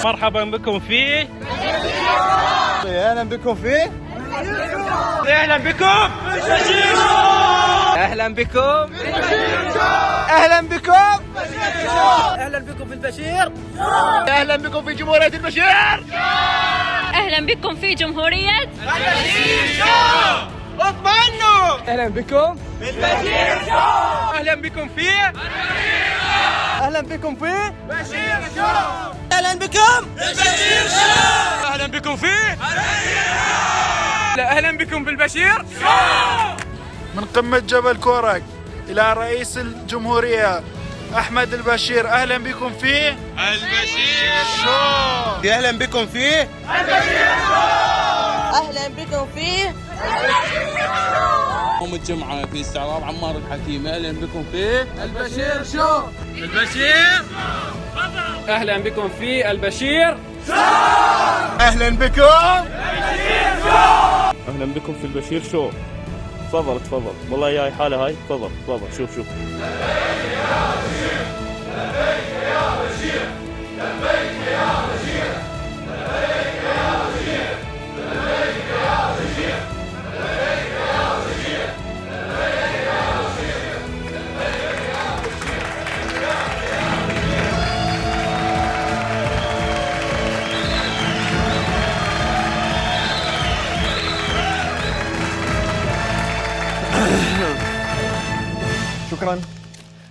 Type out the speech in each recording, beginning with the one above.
مرحبا بكم في اهلا بكم في اهلا بكم اهلا بكم اهلا بكم اهلا بكم في البشير اهلا بكم في جمهورية البشير أهلا بكم في جمهورية اطمئنوا اهلا بكم اهلا بكم في اهلا بكم في اهلا بكم اهلا بكم في اهلا بكم بالبشير من قمة جبل كورك إلى رئيس الجمهورية أحمد البشير، أهلا بكم في البشير شو. اهلا بكم في أهلا بكم في يوم الجمعة في استعراض عمار الحكيم. أهلا بكم في البشير شو. البشير أهلا بكم في البشير. اهلا بكم اهلا بكم في البشير شو. تفضل تفضل، والله هاي حاله هاي. تفضل تفضل، شوف شوف. شكرا.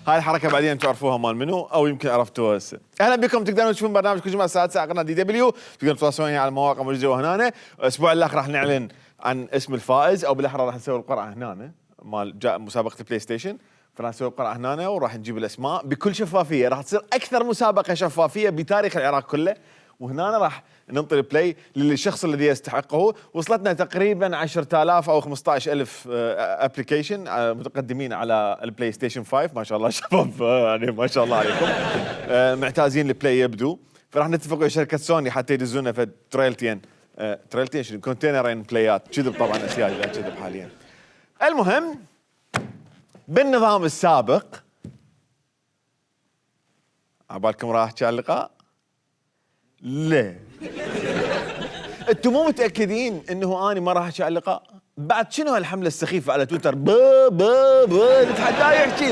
هاي الحركه بعدين تعرفوها مال منو او يمكن عرفتوها هسه. اهلا بكم، تقدرون تشوفون برنامج كل جمعه الساعه 9 على قناه DW، تقدرون تتواصلون وياي على المواقع الموجوده وهنا. الاسبوع الاخر راح نعلن عن اسم الفائز، او بالاحرى راح نسوي القرعه هنا مال مسابقه البلاي ستيشن، فراح نسوي القرعه هنا وراح نجيب الاسماء بكل شفافيه. راح تصير اكثر مسابقه شفافيه بتاريخ العراق كله، وهنا راح ننطي البلاي للشخص الذي يستحقه. وصلتنا تقريبا 10,000 او 15,000 ابلكيشن متقدمين على البلاي ستيشن 5. ما شاء الله شباب، يعني ما شاء الله عليكم. معتازين البلاي يبدو. فراح نتفق ويا شركه سوني حتى يدزونا في تريلتين شنو، كونتينرين بلايات كذب. طبعا اسياد لا كذب حاليا. المهم بالنظام السابق، عبالكم راح احكي على اللقاء؟ لا انتم مو متاكدين انه اني ما راح احكي على اللقاء؟ بعد شنو هالحمله السخيفه على تويتر؟ تتحدى يحكي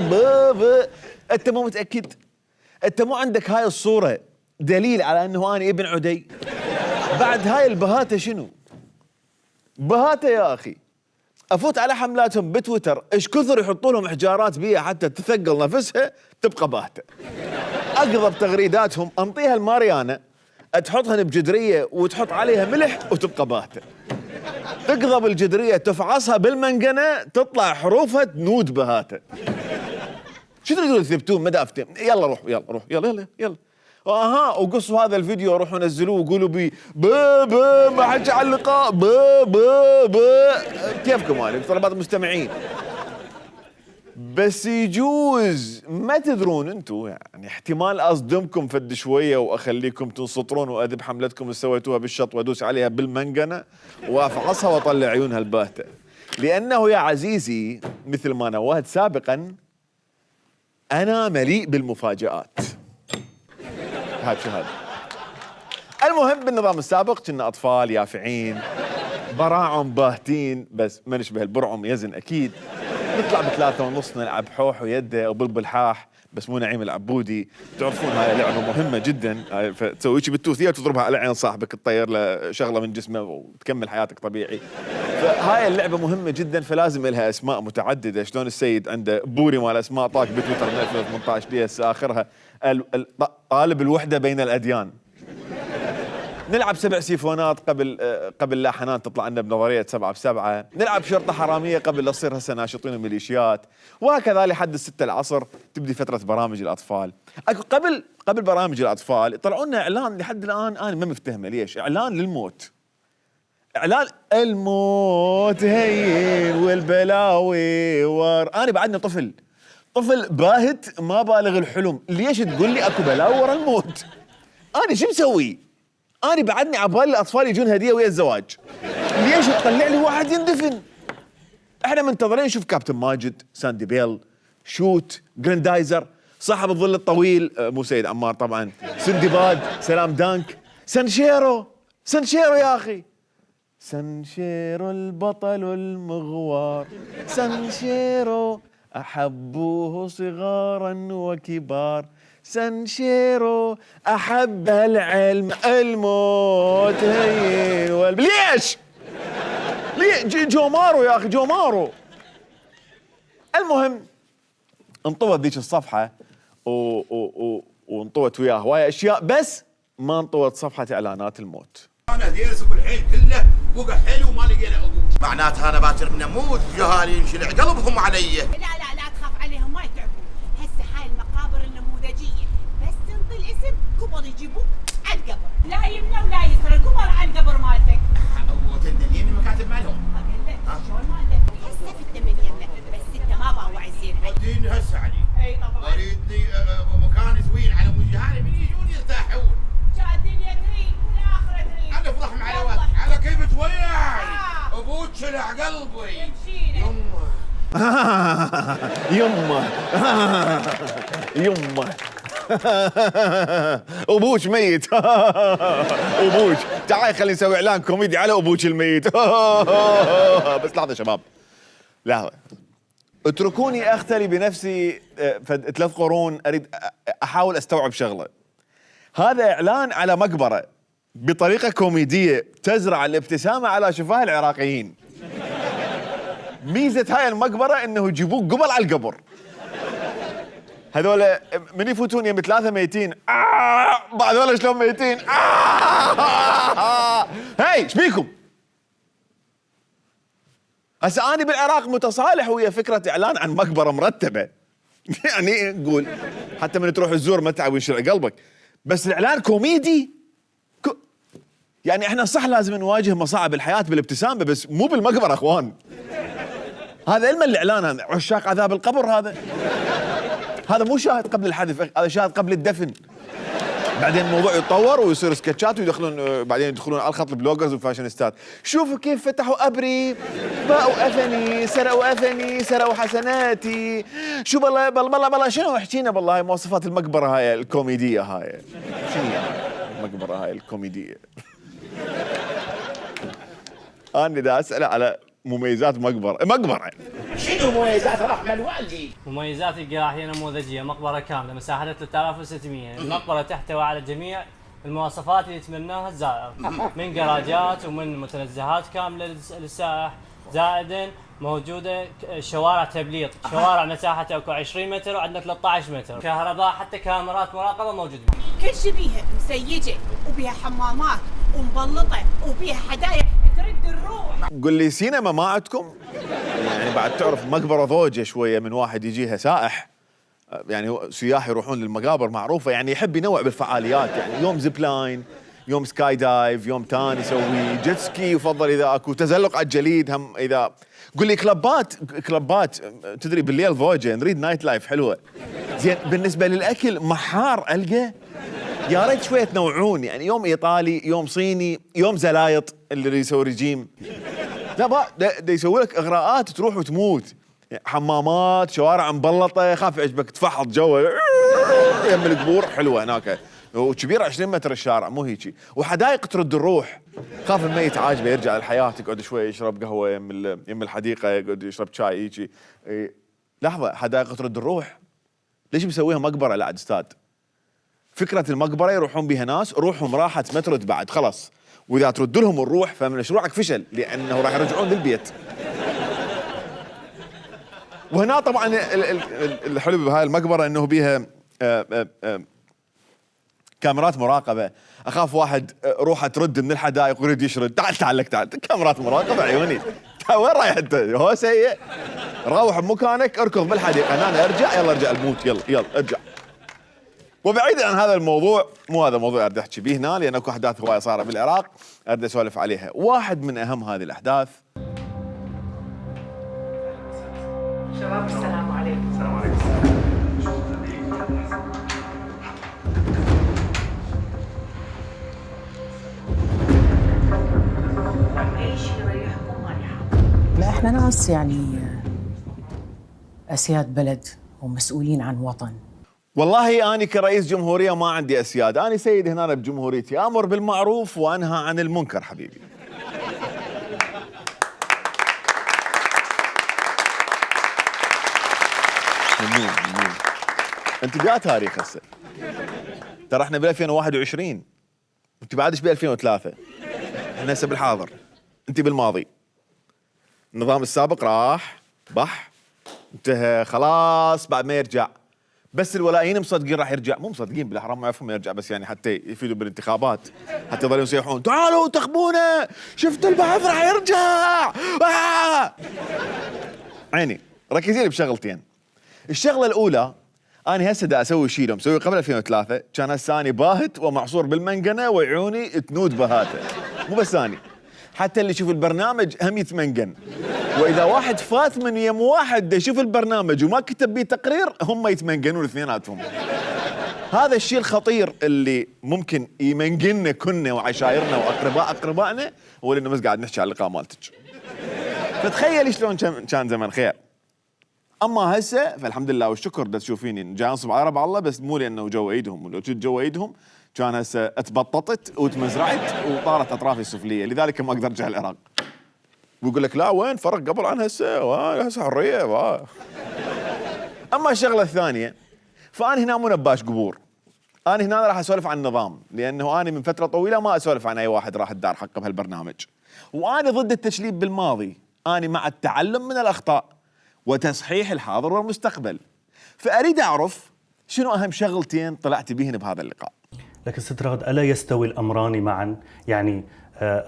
انت مو متاكد؟ انت مو عندك هاي الصوره دليل على انه اني ابن عدي؟ بعد هاي البهاته شنو؟ بهاته يا اخي. افوت على حملاتهم بتويتر ايش كثر يحطوا لهم احجارات بيها حتى تثقل نفسها تبقى باهته. اقضب تغريداتهم انطيها الماريانا تحطهن بجدريه وتحط عليها ملح وتبقى باهته. تقضب الجدريه تفعصها بالمنقنه تطلع حروفها تنود بهاته. شو تريدون تثبتون؟ ما افتهم. يلا روح يلا روح يلا يلا يلا. اها وقصوا هذا الفيديو روحوا نزلوه وقولوا بي ما حكي على اللقاء كيفكم هذه طلبات المستمعين. بس يجوز ما تدرون انتم، يعني احتمال اصدمكم فد شويه واخليكم تنسطرون وادب حملتكم اللي سويتوها بالشط وادوس عليها بالمنقنه وافعصها واطلع عيونها الباهته. لانه يا عزيزي مثل ما نوهت سابقا انا مليء بالمفاجآت. هذا شو هذا؟ المهم بالنظام السابق كنا اطفال يافعين براعم باهتين، بس ما نشبه البرعم يزن اكيد. نطلع ب3:30 نلعب حوح ويده وبلبل حاح، بس مو نعيم العبودي. تعرفون هاي لعبه مهمه جدا، فتسوي شيء بالتوثيه وتضربها على عين صاحبك تطير له شغله من جسمه وتكمل حياتك طبيعي. فهاي اللعبه مهمه جدا، فلازم لها اسماء متعدده. شلون السيد عنده بوري مال اسماء طاق بتويتر من 2018 ليس اخرها طالب الوحده بين الاديان. نلعب 7 سيفونات قبل لا حنان تطلع لنا بنظريه 7 ب7. نلعب شرطه حراميه قبل لا تصير هسه ناشطين وميليشيات، وهكذا لحد 6 العصر تبدي فتره برامج الاطفال. قبل برامج الاطفال يطلعوا لنا اعلان لحد الان انا ما مفتهمه ليش. اعلان للموت، اعلان الموت هين والبلاوي انا بعدني طفل باهت ما بالغ الحلم. ليش تقول لي اكو بلاوي ورا الموت؟ انا شو مسوي؟ أنا بعدني عبالي الأطفال يجون هدية ويا الزواج. ليش تطلع لي واحد يندفن؟ احنا منتظرين نشوف كابتن ماجد، ساندي بيل، شوت، جراندايزر، صاحب الظل الطويل مو سيد عمار طبعا، سندباد، سلام دانك. سانشيرو سانشيرو يا أخي، سانشيرو البطل المغوار، سانشيرو أحبوه صغارا وكبار، سانشيرو أحب العلم الموت هي ليش؟ ليه جومارو يا أخي جومارو. المهم انطوت ذيك الصفحة وانطوت وياه هواية أشياء، بس ما انطوت صفحة إعلانات الموت. انا ديرس بالحيل كله بقى حلو وما لقينا ابوش، معناتها انا باكر نموت، جهالي ينشلع قلبهم علي. لا لا لا تخاف عليهم ما يتعبون، هسه هاي المقابر النموذجيه، بس تنطي الاسم قبل يجيبوك على القبر، لا يمنى ولا يسرى القبر على القبر مالتك. وتندنيني مكاتب مالهم. اقول لك شلون مالتك؟ هسه في الثمانية بس انت ما باوعي زين. وديني هسه علي. اي طبعا. اريدني مكان زوين على وجهاني من يجون يرتاحون. جا الدنيا تريد والاخره تريد. انا افضحهم على وجهي، على كيف توياي. ابوك شلع قلبي. يمه يمه يمه ابوك ميت. ابوك تعال خلينا نسوي اعلان كوميدي على ابوك الميت. بس لحظه شباب، لحظه، اتركوني اختلي بنفسي 3 قرون اريد احاول استوعب شغله. هذا اعلان على مقبره بطريقه كوميديه تزرع الابتسامه على شفاه العراقيين. ميزه هاي المقبره انه يجيبوك قبل على القبر. هذول من يفوتون يم 3 ميتين، هذول شلون ميتين؟ هاي ايش بيكم؟ هسه انا بالعراق متصالح ويا فكره اعلان عن مقبره مرتبه. يعني نقول حتى من تروح تزور متعب وينشرع قلبك، بس الاعلان كوميدي. يعني احنا صح لازم نواجه مصاعب الحياه بالابتسامه، بس مو بالمقبره اخوان. هذا علم الاعلان، هذا عشاق عذاب القبر. هذا مو شاهد قبل الحدث، هذا شاهد قبل الدفن. بعدين الموضوع يتطور ويصير سكتشات ويدخلون، بعدين يدخلون على الخط البلوجرز والفاشينيستات. شوفوا كيف فتحوا ابري، باعوا اثني، سرقوا اثني، سرقوا حسناتي. شو بالله شنو احكينا بالله هاي مواصفات المقبره هاي الكوميديه هاي. شنو المقبره هاي الكوميديه؟ انا دا اسال على مميزات مقبره. شنو مميزات رحمه الوالدي؟ مميزات الجراحية نموذجية، مقبرة كاملة مساحتها 3600. المقبرة تحتوي على جميع المواصفات اللي يتمناها الزائر، من جراجات ومن متنزهات كاملة للسائح. زائدا موجودة شوارع تبليط، شوارع مساحتها اكو 20 متر وعندنا 13 متر، كهرباء، حتى كاميرات مراقبة موجودة. كل شي بيها مسيجه وبيها حمامات ومبلطه وبيها حدايق ترد الروح. قل لي سينما ما عندكم؟ يعني بعد تعرف مقبره ضوجه شويه من واحد يجيها سائح، يعني سياح يروحون للمقابر معروفه، يعني يحب ينوع بالفعاليات. يعني يوم زيب لاين، يوم سكاي دايف، يوم ثاني يسوي جيت سكي، يفضل اذا اكو تزلق على الجليد. هم اذا قل لي كلبات تدري بالليل ضوجه، نريد نايت لايف حلوه. زين بالنسبه للاكل محار القى، يا ريت شويه تنوعون. يعني يوم ايطالي، يوم صيني، يوم زلايط اللي يسوي رجيم. لا ده يسوي لك اغراءات تروح وتموت. حمامات، شوارع مبلطه، خاف يعجبك تفحط جوا يم القبور حلوه هناك، وكبير 20 متر الشارع مو هيجي. وحدائق ترد الروح، خاف الميت عاجبه يرجع للحياه، يقعد شوي يشرب قهوه يم الحديقه، يقعد يشرب شاي يجي. لحظه، حدائق ترد الروح ليش بيسويها مقبره لا استاذ؟ فكره المقبره يروحون بها ناس روحهم راحت ما ترد بعد خلاص، واذا ترد لهم الروح فمشروعك فشل، لانه راح يرجعون للبيت. وهنا طبعا الحلو بهاي المقبره انه بيها كاميرات مراقبه. اخاف واحد روحه ترد من الحدائق ويريد يشرد، تعال كاميرات مراقبه عيوني. وين رايح انت؟ هو سيء، روح بمكانك، اركض بالحديقه، انا ارجع، يلا ارجع الموت، يلا ارجع. وبعيدا عن هذا الموضوع، مو هذا الموضوع اريد احكي به هنا، لان اكو احداث هوايه صارت بالعراق اريد اسولف عليها. واحد من اهم هذه الاحداث، شباب السلام عليكم. السلام عليكم. لا احنا ناس يعني اسياد بلد ومسؤولين عن وطن. والله أنا كرئيس جمهورية ما عندي أسياد، أنا سيد هنا بجمهوريتي، أمر بالمعروف وأنهى عن المنكر حبيبي. ممنون. أنت بيا تاريخ هسه، ترى احنا ب 2021 أنت بعدش ب 2003، احنا هسه بالحاضر، أنت بالماضي. النظام السابق راح بح انتهى خلاص بعد ما يرجع، بس الولائيين مصدقين راح يرجع، مو مصدقين بالحرام ما يعرفون يرجع، بس يعني حتى يفيدوا بالانتخابات، حتى يظلوا يصيحون تعالوا انتخبونا، شفت البعث راح يرجع. عيني ركزي لي بشغلتين. الشغله الاولى، انا هسه دا اسوي شيء مسوي قبل 2003، كان هسه اني باهت ومعصور بالمنقنه وعيوني تنود بهاته، مو بس اني، حتى اللي يشوف البرنامج هم يتمنقن، واذا واحد فات من يم واحد يشوف البرنامج وما كتب بيه تقرير هم يتمنقنون الاثنيناتهم. هذا الشيء الخطير اللي ممكن يمنقلنا كنا وعشايرنا واقربائنا، هو لانه بس قاعد نحكي على اللقاء مالتك. فتخيلي شلون كان زمن خير. اما هسه فالحمد لله والشكر دا تشوفيني جاي انصب على ربع الله، بس مو لانه جو ايدهم، ولو كنت جو ايدهم كان هسه اتبططت وتمزرعت وطارت اطرافي السفليه، لذلك ما اقدر ارجع العراق. ويقول لك لا وين فرق قبل عن هسه حريه. اما الشغله الثانيه، فانا هنا مو نباش قبور، انا هنا راح اسولف عن النظام، لانه انا من فتره طويله ما اسولف عن اي واحد راح الدار حقه بهالبرنامج، وانا ضد التشليب بالماضي، انا مع التعلم من الاخطاء وتصحيح الحاضر والمستقبل. فاريد اعرف شنو اهم شغلتين طلعت بيهن بهذا اللقاء. لكن ست رغد، الا يستوي الامران معا؟ يعني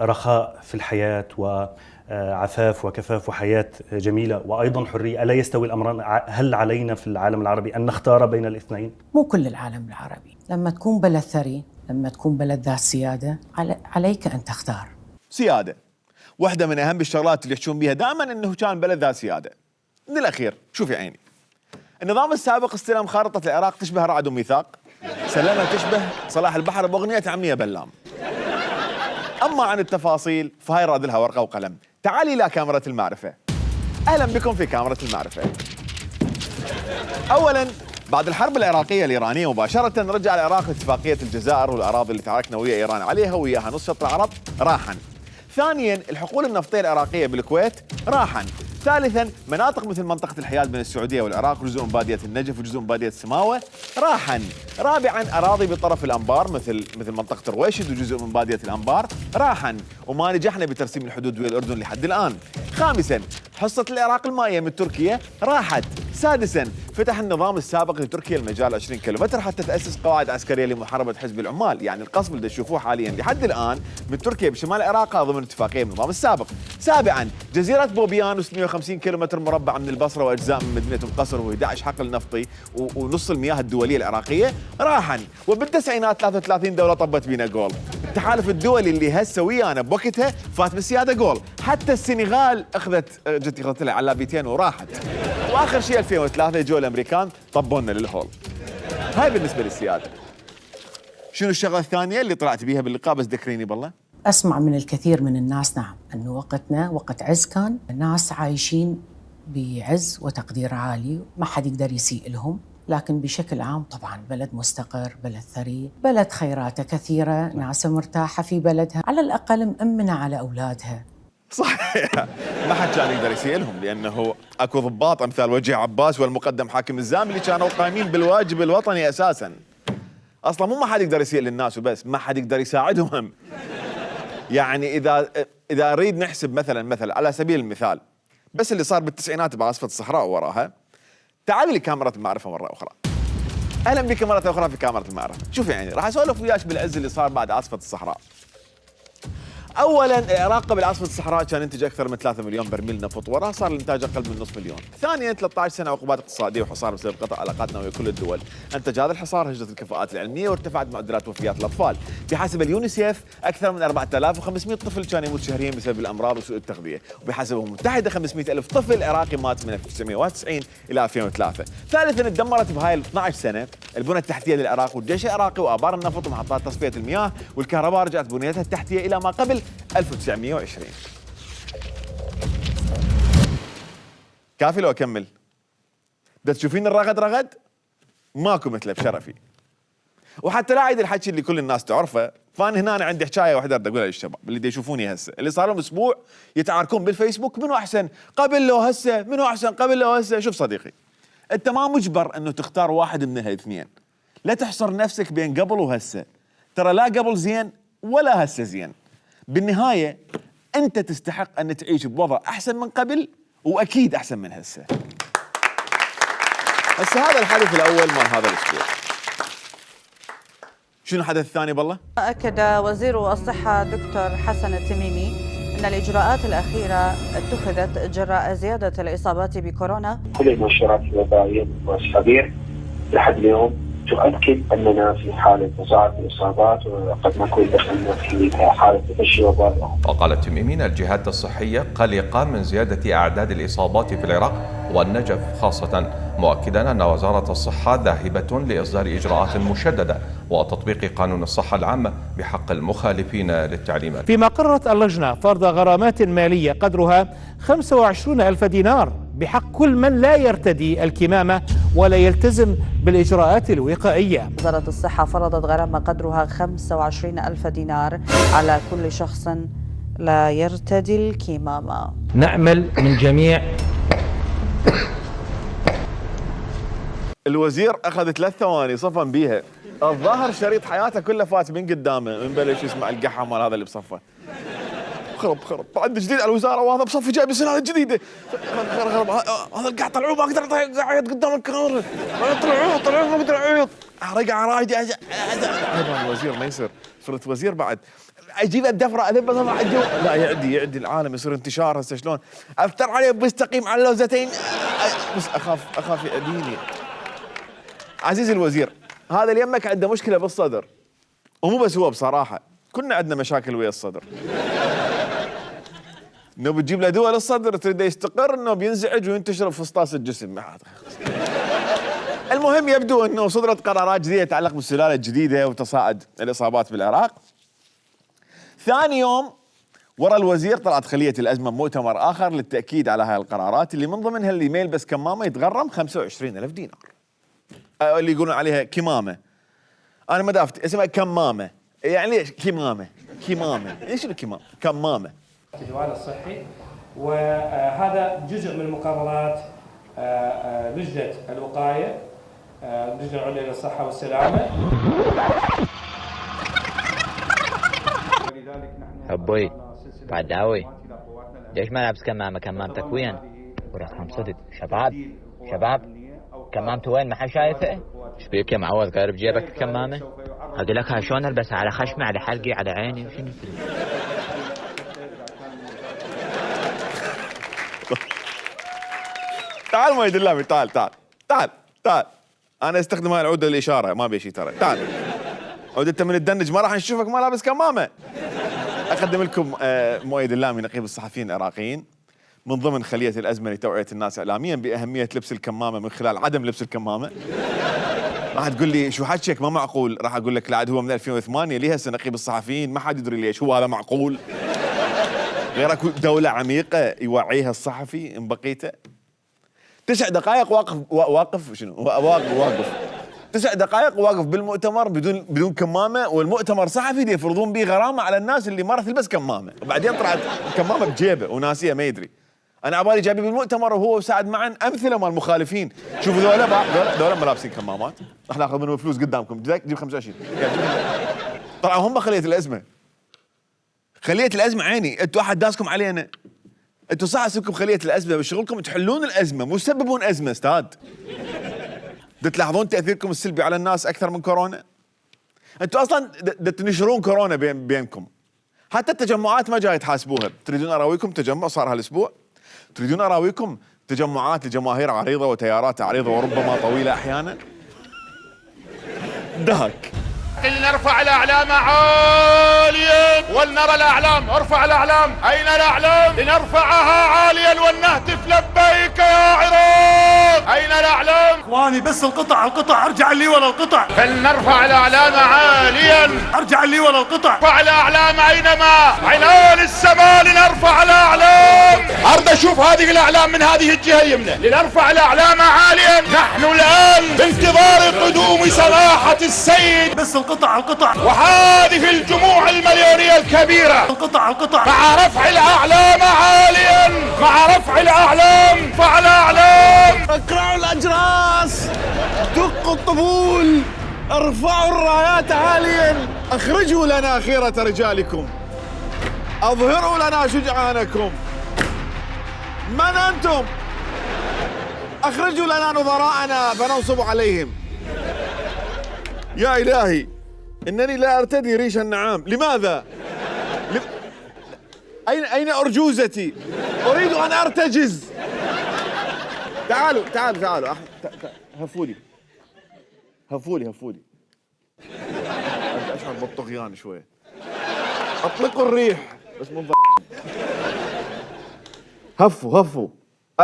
رخاء في الحياه وعفاف وكفاف وحياه جميله وايضا حريه، الا يستوي الامران؟ هل علينا في العالم العربي ان نختار بين الاثنين؟ مو كل العالم العربي، لما تكون بلد ثري، لما تكون بلد ذات سياده، عليك ان تختار. سياده واحده من اهم الشغلات اللي يحشون بها دائما انه كان بلد ذات سياده. من الاخير شوفي عيني، النظام السابق استلم خارطه العراق تشبه رعد وميثاق، سلمها تشبه صلاح البحر باغنيه عميه بلام. اما عن التفاصيل فهاي راد لها ورقه وقلم. تعالي الى كاميرا المعرفه. اهلا بكم في كاميرا المعرفه. اولا، بعد الحرب العراقيه الايرانيه مباشره رجع العراق اتفاقيه الجزائر والاراضي اللي تعاركنا ويا ايران عليها وياها نص شطر العرب راحا. ثانيا، الحقول النفطيه العراقيه بالكويت راحا. ثالثا، مناطق مثل منطقة الحياد بين السعودية والعراق، جزء من بادية النجف وجزء من بادية سماوة راحا. رابعا، أراضي بطرف الأنبار مثل منطقة الرويشد وجزء من بادية الأنبار راحا، وما نجحنا بترسيم الحدود ويا الأردن لحد الآن. خامسا، حصة العراق المائية من تركيا راحت. سادسا، فتح النظام السابق لتركيا المجال 20 كيلومتر حتى تأسس قواعد عسكرية لمحاربة حزب العمال، يعني القصف اللي تشوفوه حاليا لحد الآن من تركيا بشمال العراق ضمن اتفاقية من النظام السابق. سابعا، جزيرة بوبيان 650 كيلومتر مربع من البصرة وأجزاء من مدينة القصر و11 حقل نفطي ونص المياه الدولية العراقية راحا. وبالتسعينات 33 دولة طبت بينا جول. التحالف الدولي اللي هسه ويانا بوقتها فات بالسيادة جول. حتى السنغال اخذت لها علابيتين وراحت. واخر شيء 2003 جو الامريكان طبونا للهول. هاي بالنسبة للسيادة. شنو الشغلة الثانية اللي طلعت بيها باللقاء بس ذكريني بالله؟ أسمع من الكثير من الناس نعم أنه وقتنا وقت عز، كان الناس عايشين بعز وتقدير عالي، ما حد يقدر يسيء لهم، لكن بشكل عام طبعا بلد مستقر، بلد ثري، بلد خيراته كثيرة، ناس مرتاحة في بلدها، على الأقل مأمنة على أولادها. صحيح، ما حد كان يقدر يسيء لهم، لأنه أكو ضباط أمثال وجيه عباس والمقدم حاكم الزامل اللي كانوا قايمين بالواجب الوطني أساساً. أصلاً مو ما حد يقدر يسيء للناس وبس، ما حد يقدر يساعدهم هم. يعني إذا أريد نحسب مثلا على سبيل المثال بس اللي صار بالتسعينات بعاصفة الصحراء وراها، تعالي لكاميرا المعرفة مرة أخرى. أهلا بك مرة أخرى في كاميرا المعرفة. شوفي يعني راح أسولف وياش بالعز اللي صار بعد عاصفة الصحراء. اولا، العراق قبل عاصفه الصحراء كان ينتج اكثر من 3 مليون برميل نفط، وراها صار الانتاج اقل من نصف مليون. ثانيا، 13 سنه عقوبات اقتصاديه وحصار بسبب قطع علاقاتنا ويا كل الدول. انتج هذا الحصار هجرت الكفاءات العلميه وارتفعت معدلات وفيات الاطفال. بحسب اليونيسيف اكثر من 4500 طفل كانوا يموت شهريا بسبب الامراض وسوء التغذيه، وبحسب الامم المتحده 500,000 طفل عراقي مات من 1991 الى 2003. ثالثا، تدمرت بهاي ال 12 سنه البنى التحتيه للعراق والجيش العراقي وابار النفط ومحطات تصفيه المياه والكهرباء، رجعت بنيتها التحتيه الى ما قبل 1920. كافي لو أكمل؟ بدك تشوفين الرغد رغد؟ ماكو مثله بشرفي. وحتى لا اعيد الحكي اللي كل الناس تعرفه، فانا هنا أنا عندي حكايه واحده بدي اقولها للشباب اللي دي يشوفوني هسه، اللي صار لهم اسبوع يتعاركون بالفيسبوك منو احسن قبل لو هسه، منو احسن قبل لو هسه. شوف صديقي، انت ما مجبر انه تختار واحد من هالاثنين، لا تحصر نفسك بين قبل وهسه، ترى لا قبل زين ولا هسه زين. بالنهايه انت تستحق ان تعيش بوضع احسن من قبل، واكيد احسن من هسه. هسه هذا الحدث الاول مال هذا الاسبوع. شنو الحدث الثاني بالله؟ أكد وزير الصحة دكتور حسن التميمي أن الإجراءات الأخيرة اتخذت جراء زيادة الإصابات بكورونا. كل المؤشرات الوبائية والخبير لحد اليوم تؤكد أننا في حالة تصاعد الإصابات وقد نكون دخلنا في حالة تفشي وباء. وقال التميمي أن الجهات الصحية قلقة من زيادة أعداد الإصابات في العراق والنجف خاصة، مؤكدا أن وزارة الصحة ذاهبة لإصدار إجراءات مشددة وتطبيق قانون الصحة العامة بحق المخالفين للتعليمات. فيما قررت اللجنة فرض غرامات مالية قدرها 25,000 دينار بحق كل من لا يرتدي الكمامة ولا يلتزم بالإجراءات الوقائية. وزارة الصحة فرضت غرامة قدرها 25,000 دينار على كل شخص لا يرتدي الكمامة. نأمل من جميع. الوزير اخذ 3 ثواني صفن بيها، الظاهر شريط حياته كله فات من قدامه، من بلش يسمع القحة مال هذا اللي بصفه. خرب بعد جديد على الوزاره وهذا بصفي جايب سنه جديده. خرب هذا القاع طلعوه ما اقدر اعيط قدام الكاميرا، طلعوه ما اقدر اعيط، رقع رايدي هذا الوزير ما يصير، صرت وزير بعد اجيب الدفره اذبه طبعا لا يعدي العالم يصير انتشار. هسه شلون افتر عليه بيستقيم على لوزتين، بس اخاف يأذيني. عزيزي الوزير، هذا اللي يمك عنده مشكله بالصدر، ومو بس هو بصراحه كنا عندنا مشاكل ويا الصدر. انه بتجيب له دواء للصدر تريده يستقر، انه بينزعج وينتشر في فسطاس الجسم. المهم يبدو انه صدرت قرارات جديده تتعلق بالسلاله الجديده وتصاعد الاصابات بالعراق. ثاني يوم ورا الوزير طلعت خليه الازمه بمؤتمر اخر للتاكيد على هاي القرارات، اللي من ضمنها اللي ما يلبس كمامه يتغرم 25,000 دينار. اللي يقولون عليها كمامه، انا ما دافت اسمها كمامه، يعني ليش كمامه؟ ايش كمامه؟ الجوال الصحي، وهذا جزء من مقررات لجنة الوقاية، اللجنة العليا للصحة والسلامة. أبوي بعد داوي ليش ما لابس كمامتك وين؟ ورقم صدق شباب كمامته وين؟ ما حد شايفه؟ ايش بيك يا معوض غير بجيبك الكمامة؟ اقول لك شلون البسها على خشمي على حلقي على عيني وشنو؟ تعال مؤيد اللامي، تعال انا استخدم هاي العوده للاشاره، ما بيشي ترى. تعال عود انت من الدنج ما راح نشوفك ما لابس كمامه. اقدم لكم مؤيد اللامي نقيب الصحفيين العراقيين من ضمن خليه الازمه لتوعيه الناس اعلاميا باهميه لبس الكمامه من خلال عدم لبس الكمامه. راح تقول لي شو حكيك ما معقول، راح اقول لك لا عاد هو من 2008 ليه هسه نقيب الصحفيين ما حد يدري ليش هو هذا معقول. غير اكو دوله عميقه يوعيها الصحفي ان بقيته. 9 دقائق واقف 9 دقائق واقف بالمؤتمر بدون كمامه، والمؤتمر صحفي دي يفرضون به غرامه على الناس اللي ما راح تلبس كمامه، وبعدين طلعت كمامه بجيبه وناسيه ما يدري. انا عبالي جايبه بالمؤتمر وهو وسعد معا امثله مال المخالفين. شوفوا ذولا ما لابسين كمامات، راح ناخذ منهم فلوس قدامكم، جيب 25. طلعوا هم خليه الازمه عيني، انتوا احد داسكم علينا، انتوا صح اسمكم خليه الازمه بشغلكم تحلون الازمه مو تسببون ازمه. استاذ تلاحظون تاثيركم السلبي على الناس اكثر من كورونا. انتوا اصلا تنشرون كورونا بينكم، حتى التجمعات ما جاي تحاسبوها. تريدون اراويكم تجمع صار هالاسبوع، تريدون اراويكم تجمعات لجماهير عريضه وتيارات عريضه وربما طويله احيانا. دهك لنرفع الأعلام عاليا ولنرى الأعلام. ارفع الأعلام. أين الأعلام؟ لنرفعها عاليا ولنهتف لبيك يا عراق. أين الأعلام؟ إخواني بس القطع ارجع لي ولا القطع. فلنرفع الأعلام عاليا. ارجع لي ولا القطع. ارفع الأعلام أينما عنان السماء لنرفع الأعلام. أرد أشوف هذه الأعلام من هذه الجهة اليمنى. لنرفع الأعلام عاليا. نحن الآن بانتظار سماحة السيد بس القطع وهذه الجموع المليونية الكبيرة القطع مع رفع الأعلام عاليا، مع رفع الأعلام فالأعلام. اقرعوا الأجراس، دقوا الطبول، ارفعوا الرايات عاليا، اخرجوا لنا خيرة رجالكم، اظهروا لنا شجعانكم. من أنتم؟ اخرجوا لنا نظراءنا فننصب عليهم. يا إلهي إنني لا أرتدي ريش النعام. لماذا؟ أين أرجوزتي؟ أريد أن أرتجز. تعالوا هفولي أشعر بالطغيان شوي. أطلقوا الريح بس مو هفوا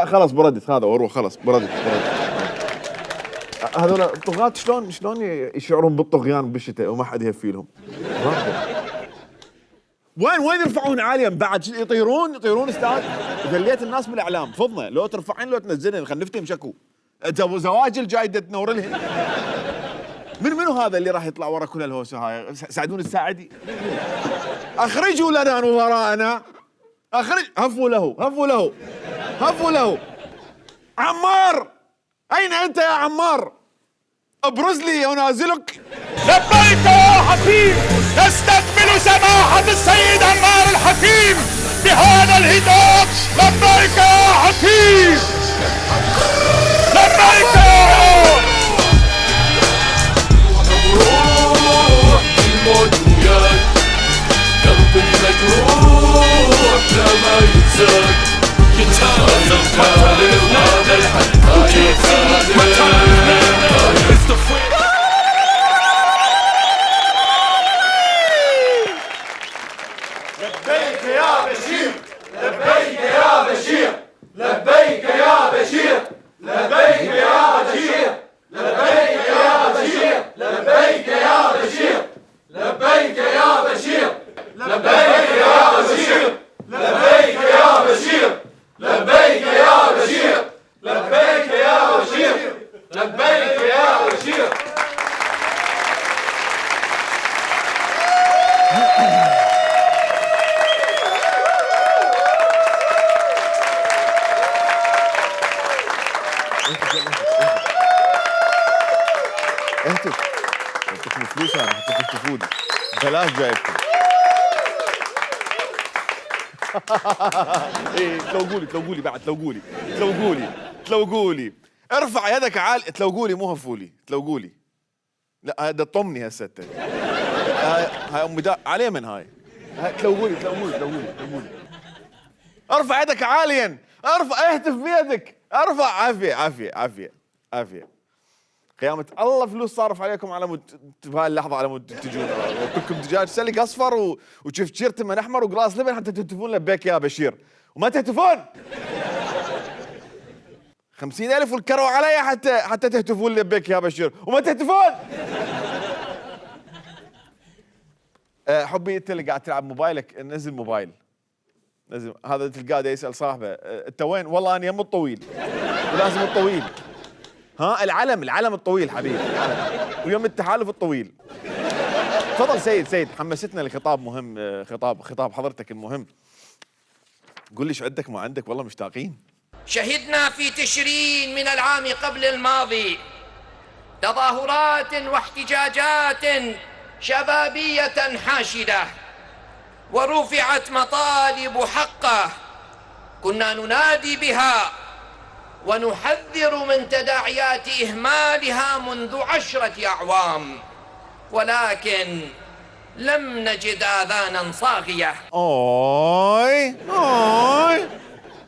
خلاص بردت هذا وروح، خلاص بردت. هذول الطغاة شلون يشعرون بالطغيان بالشتاء وما حد يهفي لهم؟ وين يرفعون عاليا بعد؟ يطيرون استاذ. ذليت الناس بالاعلام، فضنا لو ترفعين لو تنزلين، خلينا نفتهم شكو. زواج الجايدة تنور لهن. منو هذا اللي راح يطلع ورا كل الهوسه هاي؟ سعدون الساعدي. اخرجوا لنا نظراءنا، هفوا له. عمار، أين أنت يا عمار؟ ابرز لي أنازلك. لبيك يا حكيم، نستقبل سماحة السيد عمار الحكيم بهذا الهتاف. لبيك يا حكيم، لبيك يا الموت وياك، قلبي مجروح لا ما ينساك، يتهالي وهذا الحد لبيك يا بشير، لبيك يا بشير، لبيك يا بشير، لبيك يا بشير، لبيك يا بشير، لبيك يا بشير، لبيك يا بشير، لبيك يا بشير، لبيك يا بشير، لبيك يا بشير، لبيك يا بشير، لبيك يا بشير. اعطيكم فلوس، انا حتى تكتفوني بلاش جايبكم. ايه تلوقولي بعد، تلوقولي ارفع يدك عالي، تلوقولي مو هفولي، تلوقولي. لا هذا طمني هسه. هاي امي على من هاي تلوقولي. ارفع يدك عاليا، ارفع، اهتف بيدك، ارفع. عافية. قيامة الله فلوس صارف عليكم على مود بهاي اللحظة، على مود تجون وكلكم دجاج سلق اصفر وشفشير تمن احمر وقراص لبن حتى تهتفون لبيك يا بشير، وما تهتفون. 50,000 والكروا علي حتى تهتفون لبيك يا بشير وما تهتفون. حبي انت اللي قاعد تلعب موبايلك، نزل موبايل، نزل. هذا تلقاه يسأل صاحبه انت وين؟ والله انا يم الطويل، ولازم الطويل. ها العلم الطويل حبيبي، ويوم التحالف الطويل. تفضل سيد، حمستنا لخطاب مهم، خطاب حضرتك المهم. قول لي ايش عندك ما عندك، والله مشتاقين. شهدنا في تشرين من العام قبل الماضي تظاهرات واحتجاجات شبابية حاشدة، ورفعت مطالب حقه كنا ننادي بها ونحذر من تداعيات إهمالها منذ 10 أعوام، ولكن لم نجد آذانا صاغية.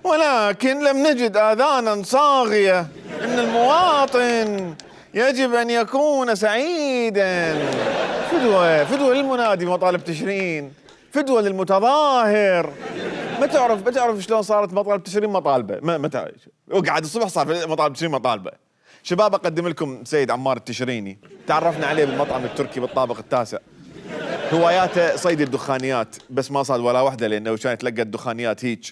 ولكن لم نجد آذانا صاغية. إن المواطن يجب أن يكون سعيدا. فدوة للمنادي مطالب تشرين، فدوة للمتظاهر. ما تعرف شلون صارت مطالب تشرين مطالبة. ما تعرف، وقعد الصبح صار في مطالب تشرين مطالبة. شباب أقدم لكم سيد عمار التشريني، تعرفنا عليه بالمطعم التركي بالطابق التاسع. هواياته صيد الدخانيات، بس ما صاد ولا واحدة لأنه كان يتلقى الدخانيات هيج.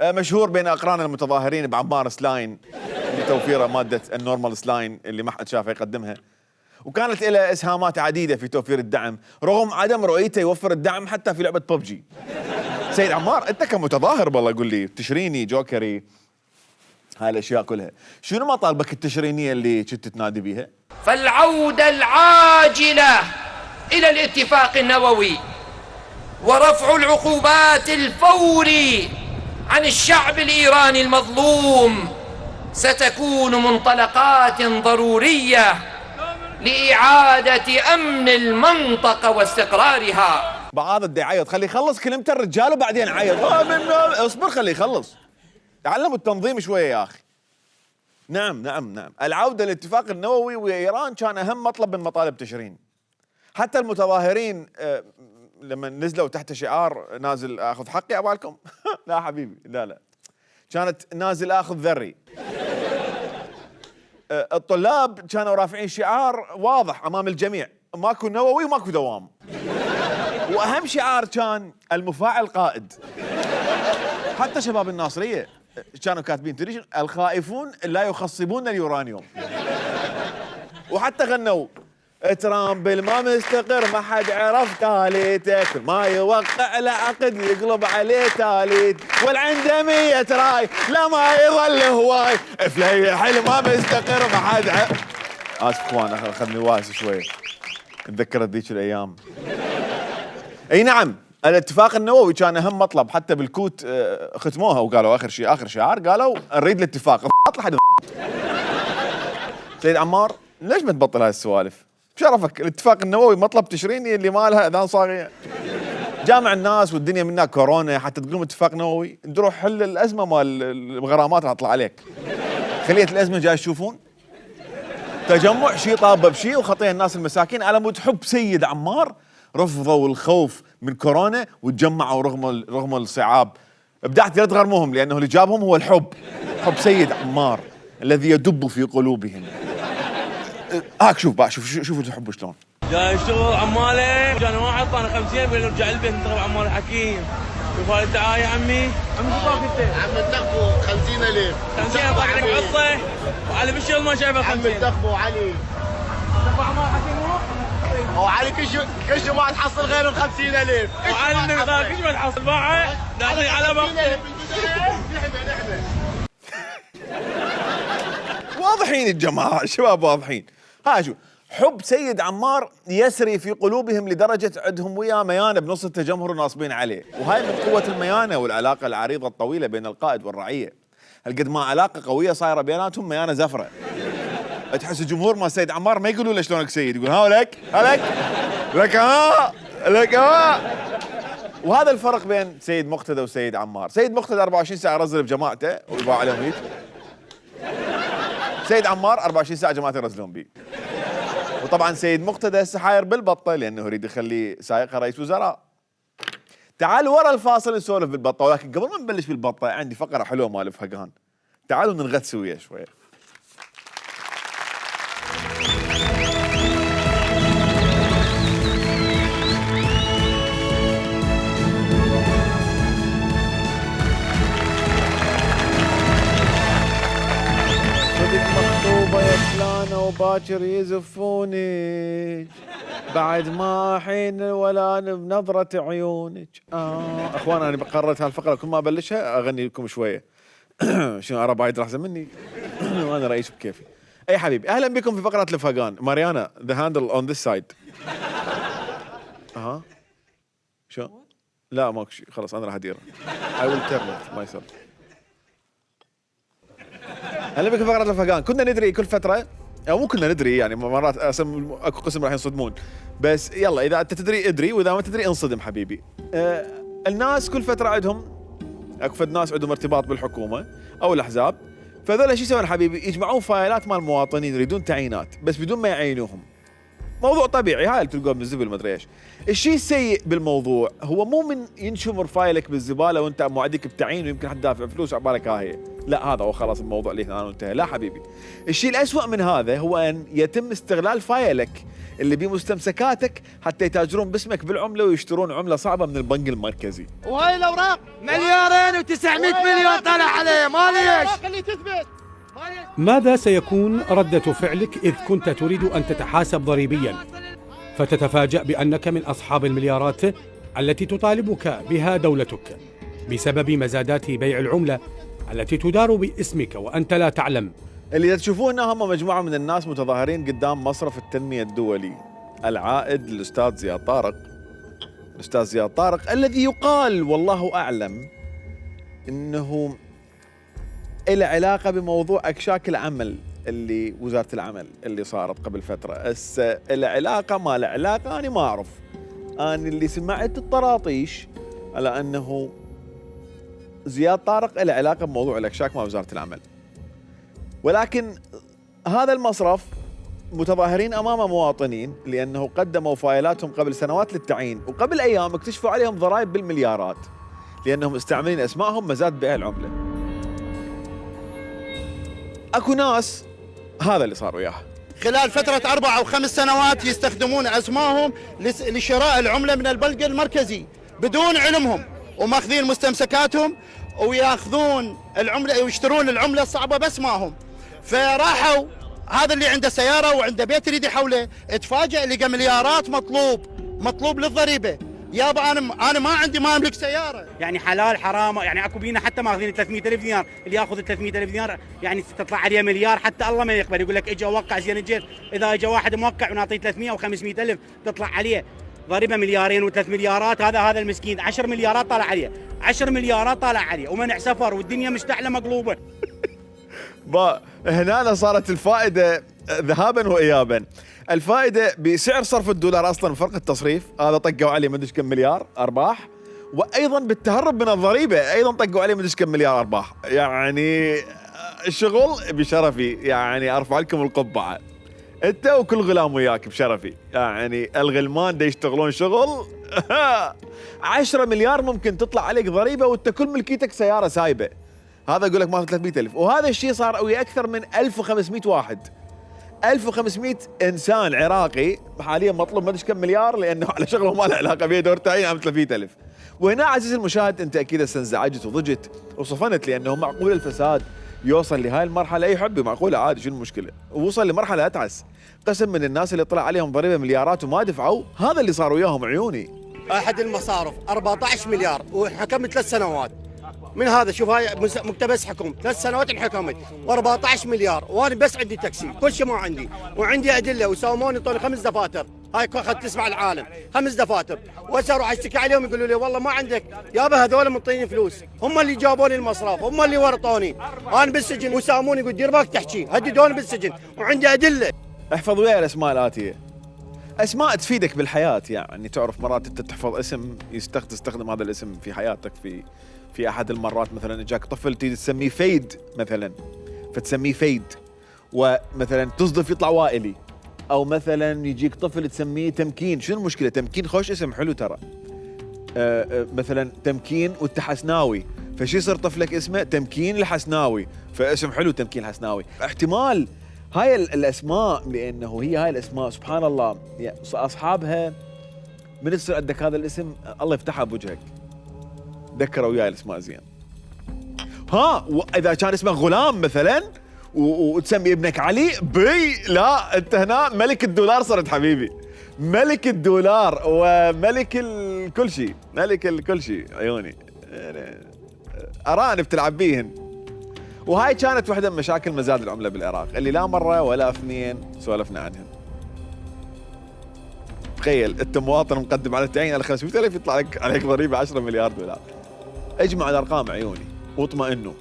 مشهور بين اقران المتظاهرين بعمار سلاين لتوفير ماده النورمال سلاين اللي ما حد شافها يقدمها، وكانت له اسهامات عديده في توفير الدعم رغم عدم رؤيته يوفر الدعم حتى في لعبه ببجي. سيد عمار انت كمتظاهر بالله قول لي تشريني جوكري هاي الاشياء كلها، شنو مطالبك التشرينيه اللي كنت تنادي بيها؟ فالعودة العاجلة إلى الاتفاق النووي ورفع العقوبات الفوري عن الشعب الإيراني المظلوم ستكون منطلقات ضرورية لإعادة أمن المنطقة واستقرارها. بعض الدي عيط، خليه يخلص كلمته الرجال وبعدين عيط. اصبر خليه يخلص. تعلموا التنظيم شويه يا اخي. نعم العودة للاتفاق النووي ويا ايران كان اهم مطلب من مطالب تشرين. حتى المتظاهرين لما نزلوا تحت شعار نازل اخذ حقي عبالكم لا حبيبي لا كانت نازل اخذ ذري. الطلاب كانوا رافعين شعار واضح امام الجميع، ماكو نووي وماكو دوام. واهم شعار كان المفاعل قائد. حتى شباب الناصريه كانوا كاتبين تدري الخائفون لا يخصبون اليورانيوم. وحتى غنوا ترامب ما مستقر ما حد عرف تاليته، كل ما يوقع العقد يقلب عليه تاليت، والعنده 100 راي لا ما يظل هواي، فليح ما مستقر ما حد اسف اخوان اخذني واس شوي تذكرت ذيك الايام. اي نعم الاتفاق النووي كان اهم مطلب، حتى بالكوت ختموها وقالوا اخر شعار قالوا نريد الاتفاق. اطلع حد سيد عمار ليش ما تبطل هاي السوالف؟ بشرفك الاتفاق النووي مطلب تشريني اللي ما لها اذان صاغيه. جامع الناس والدنيا منها كورونا حتى تقولون اتفاق نووي، نروح حل الازمه مال الغرامات راح تطلع عليك. خليه الازمه جاي تشوفون تجمع شيء طابه بشيء وخطيه الناس المساكين على مود حب سيد عمار رفضوا الخوف من كورونا وتجمعوا رغم الصعاب. ابدعت لا تغرموهم لانه اللي جابهم هو الحب، حب سيد عمار الذي يدب في قلوبهم. هاك شوف بقى شوف الحب شلون جاي يشتغل عماله كان واحد طاني 50 بيرجع البيت نضرب عمال حكيم. شوف هاي الدعايه عمي شو طاق انت؟ عم الدخبو 50,000 50 طاق لك عصه وعلي بالشغل ما شايفه 50. عم الدخبو وعلي دفع عمال حكيم وعلي كل شو ما تحصل غير ال 50,000 وعلي النقطه كل ما تحصل باعه نعطيك على بقى. واضحين الجماعه الشباب واضحين. ها شو حب سيد عمار يسري في قلوبهم لدرجه عندهم وياه ميانه بنص التجمهر ناصبين عليه، وهاي من قوه الميانه والعلاقه العريضه الطويله بين القائد والرعيه. هالقد ما علاقه قويه صايره بيناتهم ميانه زفره. تحس الجمهور ما سيد عمار ما يقولوا له شلونك سيد، يقول ها لك لك وهذا الفرق بين سيد مقتدى وسيد عمار. سيد مقتدى 24 ساعه يرزل بجماعته ويباع عليهم هيك. سيد عمار 24 ساعه جماعته يرزلون بيه. وطبعا سيد مقتدى هسه حاير بالبطه لانه يريد يخليه سايقها رئيس وزراء. تعالوا ورا الفاصل نسولف بالبطه، ولكن قبل ما نبلش بالبطه عندي فقره حلوه مال فهقان. تعالوا ننغث سويا شويه. مخطوبة يا فلانة وباكر يزفونك بعد ما حين ولا بنظرة عيونك. اخوان انا قررت هالفقرة كل ما ابلشها اغني لكم شوية. شنو ارى بايد راح مني وانا رئيس بكيفي. اي حبيبي اهلا بكم في فقرة الفهقان. ماريانا ذا هاندل اون ذيس سايد. شو؟ لا ماكو شيء خلاص انا راح اديره. I will turn it myself. هلا بك فقرة الفهقان. كنا ندري كل فترة او مو كنا ندري يعني مرات اكو قسم راح ينصدمون، بس يلا اذا انت تدري ادري واذا ما تدري انصدم حبيبي. الناس كل فترة عندهم اكو فد ناس عندهم ارتباط بالحكومة او الاحزاب، فذول شو يسوون حبيبي؟ يجمعون فايلات مال مواطنين يريدون تعيينات بس بدون ما يعينوهم. موضوع طبيعي هاي اللي تلقوه بالزبل ما ادري ايش. الشيء السيء بالموضوع هو مو من ينشمر فايلك بالزباله وانت موعدك بتعيين ويمكن حد دافع فلوس عبالك هاي، لا هذا هو خلاص الموضوع اللي هنا انتهى. لا حبيبي، الشيء الأسوأ من هذا هو ان يتم استغلال فايلك اللي بمستمسكاتك حتى يتاجرون باسمك بالعمله ويشترون عمله صعبه من البنك المركزي. وهاي الاوراق 2,900 مليون طلع عليه ما ليش. اللي تثبت ماذا سيكون ردة فعلك إذ كنت تريد أن تتحاسب ضريبيا فتتفاجأ بأنك من أصحاب المليارات التي تطالبك بها دولتك بسبب مزادات بيع العملة التي تدار باسمك وأنت لا تعلم؟ اللي تشوفونه هم مجموعة من الناس متظاهرين قدام مصرف التنمية الدولي العائد للأستاذ زياد طارق. الأستاذ زياد طارق الذي يقال والله أعلم أنه له علاقة بموضوع أكشاك العمل اللي وزارة العمل اللي صارت قبل فترة. له علاقة ما له علاقة أنا ما أعرف. أنا اللي سمعت الطراطيش على أنه زياد طارق له علاقة بموضوع الأكشاك مع وزارة العمل، ولكن هذا المصرف متظاهرين أمام مواطنين لأنه قدموا فايلاتهم قبل سنوات للتعيين، وقبل أيام اكتشفوا عليهم ضرائب بالمليارات لأنهم مستعملين أسمائهم مزاد بيع العملة. أكو ناس هذا اللي صار وياه خلال فترة 4 أو 5 سنوات يستخدمون أسمائهم لشراء العملة من البنك المركزي بدون علمهم، وماخذين مستمسكاتهم وياخذون العملة ويشترون العملة الصعبة باسمائهم. فراحوا هذا اللي عنده سيارة وعنده بيت يريد يحوله، اتفاجئ لقى مليارات مطلوب للضريبة. يابا انا ما عندي، ما املك سياره. يعني حلال حرام، يعني اكو بينا حتى ماخذين 300,000 دينار، اللي ياخذ 300,000 دينار يعني تطلع عليه مليار، حتى الله ما يقبل. يقول لك اجى اوقع زين الجيل، اذا اجى واحد موقع ونعطيه 300 او 500,000 تطلع عليه ضريبه مليارين و3 مليارات. هذا المسكين 10 مليارات طالع عليه، 10 مليارات طالع عليه ومنع سفر والدنيا مشتعله مقلوبه. هنا صارت الفائده ذهابا وايابا. الفائده بسعر صرف الدولار اصلا فرق التصريف، هذا طقوا عليه مدري كم مليار ارباح، وايضا بالتهرب من الضريبه ايضا طقوا عليه مدري كم مليار ارباح. يعني الشغل بشرفي، يعني ارفع لكم القبعه انت وكل غلام وياك بشرفي. يعني الغلمان دا يشتغلون شغل 10 مليار ممكن تطلع عليك ضريبه وانت كل ملكيتك سياره سايبه. هذا يقول لك ماخذ 300,000، وهذا الشيء صار ويا اكثر من 1500 واحد. 1500 انسان عراقي حاليا مطلوب مدري كم مليار لانه على شغله ما له علاقه به، دور تعيين عام 300,000. وهنا عزيزي المشاهد انت اكيد انزعجت وضجت وصفنت، لانه معقول الفساد يوصل لهاي المرحله؟ اي حبي معقوله عادي، شنو المشكله؟ ووصل لمرحله اتعس، قسم من الناس اللي طلع عليهم ضريبه مليارات وما دفعوا. هذا اللي صار وياهم عيوني. احد المصارف 14 مليار وحكم 3 سنوات من هذا. شوف هاي مقتبس حكم 3 سنوات انحكمت و14 مليار، وانا بس عندي تاكسي، كل شيء ما عندي، وعندي ادله وساوموني طوني 5 دفاتر. هاي اخذت تسمع العالم 5 دفاتر، وهسه اروح اشتكي عليهم يقولوا لي والله ما عندك. يابا هذول منطيني فلوس، هم اللي جابوني المصرف، هم اللي ورطوني، انا بالسجن وساموني يقول دير بالك تحكي، هددوني بالسجن وعندي ادله. احفظ وياي الاسماء الاتيه، اسماء تفيدك بالحياه. يعني تعرف مرات انت تحفظ اسم تستخدم هذا الاسم في حياتك. في احد المرات مثلا اجاك طفل تريد تسميه فيد مثلا، فتسميه فيد، ومثلا تصدف يطلع وائلي، او مثلا يجيك طفل تسميه تمكين. شنو المشكله؟ تمكين خوش اسم حلو ترى. مثلا تمكين والتحسناوي، فشي يصير طفلك اسمه تمكين الحسناوي، فاسم حلو تمكين الحسناوي. احتمال هاي الاسماء، لانه هي هاي الاسماء سبحان الله اصحابها من يصير عندك هذا الاسم الله يفتحها بوجهك. ذكروا وياي الاسماء زين. واذا كان اسمه غلام مثلا وتسمي ابنك علي لا انت هنا ملك الدولار صرت حبيبي، ملك الدولار وملك كل شيء، ملك كل شيء. عيوني ارانب تلعب بيهن. وهاي كانت واحده من مشاكل مزاد العمله بالعراق اللي لا مره ولا اثنين سولفنا عنها. تخيل انت مواطن مقدم على التعيين على 500,000 يطلع لك عليك ضريبه 10 مليار دولار. اجمع الارقام عيوني واطمئنوا،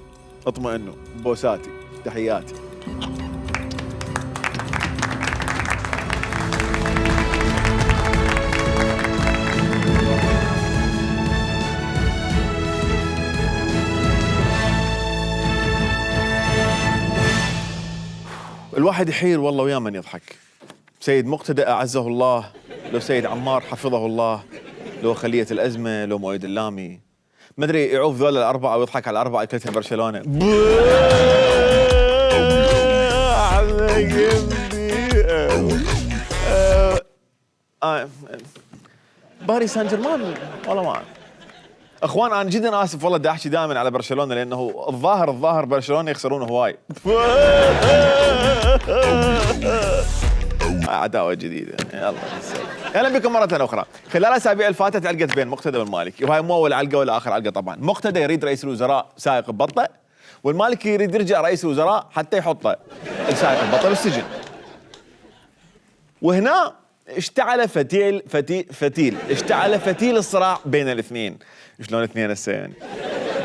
اطمئنوا. بوساتي، تحياتي. الواحد يحير والله ويا من يضحك. سيد مقتدى أعزه الله، لو سيد عمار حفظه الله، لو خلية الأزمة، لو مؤيد اللامي، ما أدري يعوف ذول الأربعة ويضحك على الأربعة كلتها برشلونة. باريس سان جيرمان والله ما اخوان انا جدا اسف والله، دا احكي دائما على برشلونه لانه الظاهر برشلونه يخسرون هواي. عداوه جديده. يلا اهلا بكم مره اخرى. خلال الاسابيع اللي فاتت علقت بين مقتدى والمالكي، وهاي مو اول علقه ولا اخر علقه طبعا. مقتدى يريد رئيس الوزراء سائق ببطه، والمالكي يريد يرجع رئيس الوزراء حتى يحطه السائق البطه بالسجن. وهنا اشتعل فتيل الصراع بين الاثنين. شلون اثنين هسه يعني؟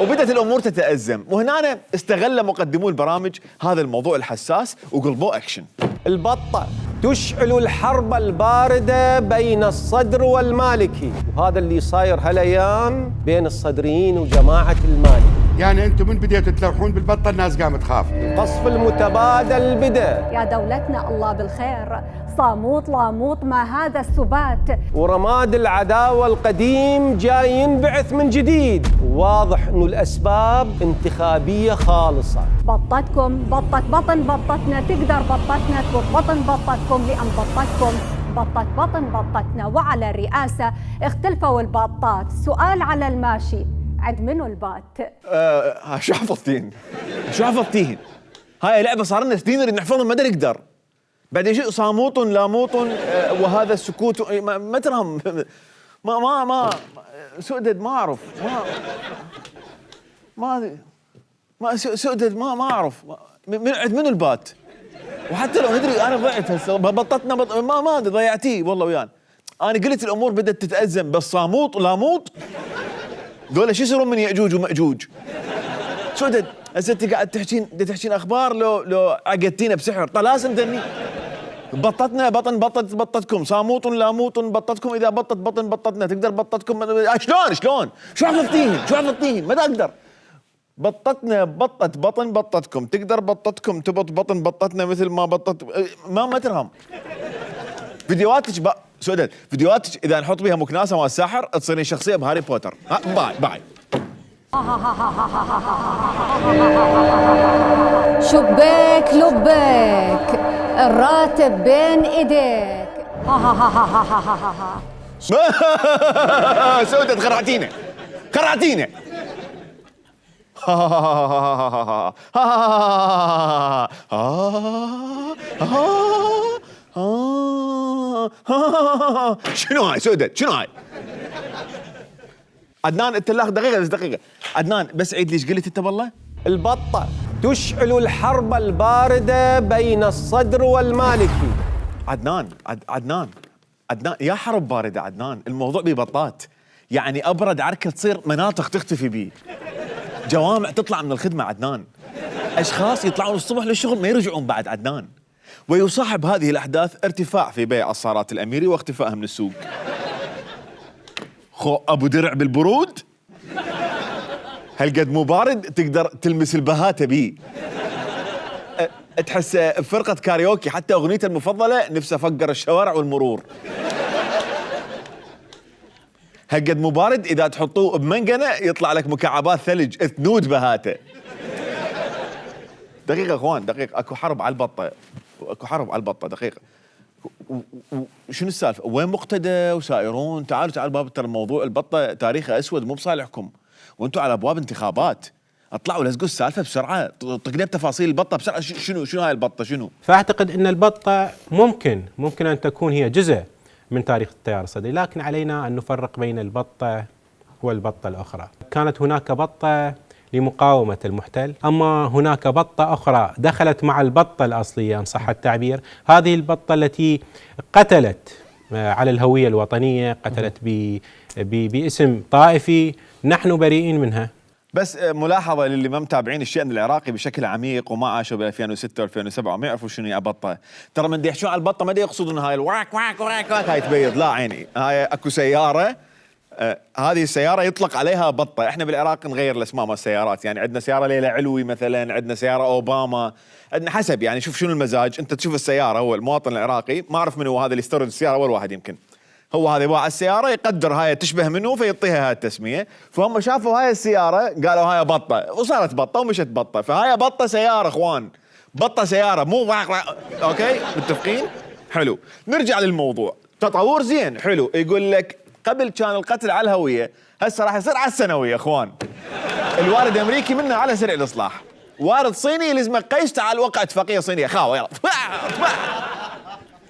وبدت الامور تتأزم، وهنا استغل مقدمو البرامج هذا الموضوع الحساس وقلبوه اكشن. البطة تشعل الحرب الباردة بين الصدر والمالكي، وهذا اللي صاير هالايام بين الصدريين وجماعة المالكي. يعني انتم من بديتوا تلوحون بالبطة الناس قامت تخاف. القصف المتبادل بدا. يا دولتنا الله بالخير، صاموت لاموت ما هذا السبات. ورماد العداوة القديم جاي ينبعث من جديد، واضح انه الاسباب انتخابية خالصة. بطتكم بطة بطن بطتنا، تقدر بطتنا بطن بطتكم، لأن بطتكم بطن بطتنا. وعلى الرئاسة اختلفوا الباطات. سؤال على الماشي، عند منو البات؟ شو حفظتيهن؟ هاي لعبة صار لنا سنين نريد نحفظها ما نقدر. بعدين شيء صاموت لاموت وهذا السكوت ما ترهم. ما سؤدد ما اعرف ما سؤدد ما اعرف من عند منو البات. وحتى لو ندري انا ضيعت هسه بطتنا ما ضيعتيه والله ويانا. انا قلت الامور بدات تتازم، بس صاموت ولاموت ذولا شو يصيرون من ياجوج وماجوج؟ سؤدد هسه انت قاعد تحكين اخبار لو عقدتينا بسحر طلاسم دني. بطتنا بطتكم، صاموت لاموت بطتكم، اذا بطن بطتنا، تقدر بطتكم. شلون شو حفظتيهن ما اقدر. بطتنا بطن بطتكم، تقدر بطتكم تبط بطن بطتنا مثل ما بطت ما ترهم. فيديوهاتك سؤدد فيديوهاتك اذا نحط بها مكناسه مال الساحر تصيرين شخصيه بهاري بوتر. باي شبيك لبيك، الراتب بين ايديك. سودة خرعتينا شنو هاي سودة؟ شنو هاي؟ عدنان انت لاخذ دقيقة عدنان بس عيد ليش قلت انت والله؟ البطة تشعل الحرب الباردة بين الصدر والمالكي. عدنان يا حرب باردة عدنان، الموضوع ببطات. يعني ابرد عركة تصير مناطق تختفي بيه، جوامع تطلع من الخدمة عدنان، اشخاص يطلعون الصبح للشغل ما يرجعون بعد عدنان. ويصاحب هذه الاحداث ارتفاع في بيع الصارات الاميري واختفائها من السوق. ابو درع بالبرود هالقد مو بارد تقدر تلمس البهاته بيه. تحس بفرقه كاريوكي حتى اغنيته المفضله نفسه فقر الشوارع والمرور. هالقد مو بارد اذا تحطوه بمنقنه يطلع لك مكعبات ثلج تنود بهاته. دقيقه اخوان دقيقه، اكو حرب على البطه دقيقه. شنو السالفه؟ وين مقتدى وسائرون؟ تعالوا باب، ترى موضوع البطه تاريخه اسود مو بصالحكم، وانتم على ابواب انتخابات. اطلعوا لزقوا السالفه بسرعه، طقنا بتفاصيل البطه بسرعه. شنو هاي البطه شنو؟ فاعتقد ان البطه ممكن ان تكون هي جزء من تاريخ التيار الصدري، لكن علينا ان نفرق بين البطه والبطه الاخرى. كانت هناك بطه لمقاومة المحتل، أما هناك بطة أخرى دخلت مع البطة الأصلية إن صح التعبير. هذه البطة التي قتلت على الهوية الوطنية، قتلت باسم طائفي نحن بريئين منها. بس ملاحظة للي ما متابعين الشأن العراقي بشكل عميق وما عاشوا ب 2006 و2007 وما يعرفوا شنو هي بطة. ترى من يحكون على البطة ما يقصدون هاي الواك واك واك واك هاي تبيض، لا عيني، هاي اكو سيارة، هذه السيارة يطلق عليها بطة. احنا بالعراق نغير الاسماء مال السيارات، يعني عندنا سيارة ليلى علوي مثلا، عندنا سيارة اوباما، عندنا حسب يعني شوف شنو المزاج. انت تشوف السيارة، هو المواطن العراقي ما اعرف من هو هذا اللي يستورد السيارة، اول واحد يمكن هو هذا باع السيارة يقدر هاي تشبه منه فيعطيها هاي التسمية. فهم شافوا هاي السيارة قالوا هاي بطة، وصارت بطة ومشت بطة. فهاي بطة سيارة اخوان، بطة سيارة مو اوكي متفقين؟ حلو. نرجع للموضوع. تطور زين حلو. يقول لك قبل كان القتل على الهويه، هسه راح يصير على السنويه. اخوان الوارد امريكي منه على سريع الاصلاح، وارد صيني يلزمك قيس تعال وقع اتفاقيه صينيه خاوه يلا.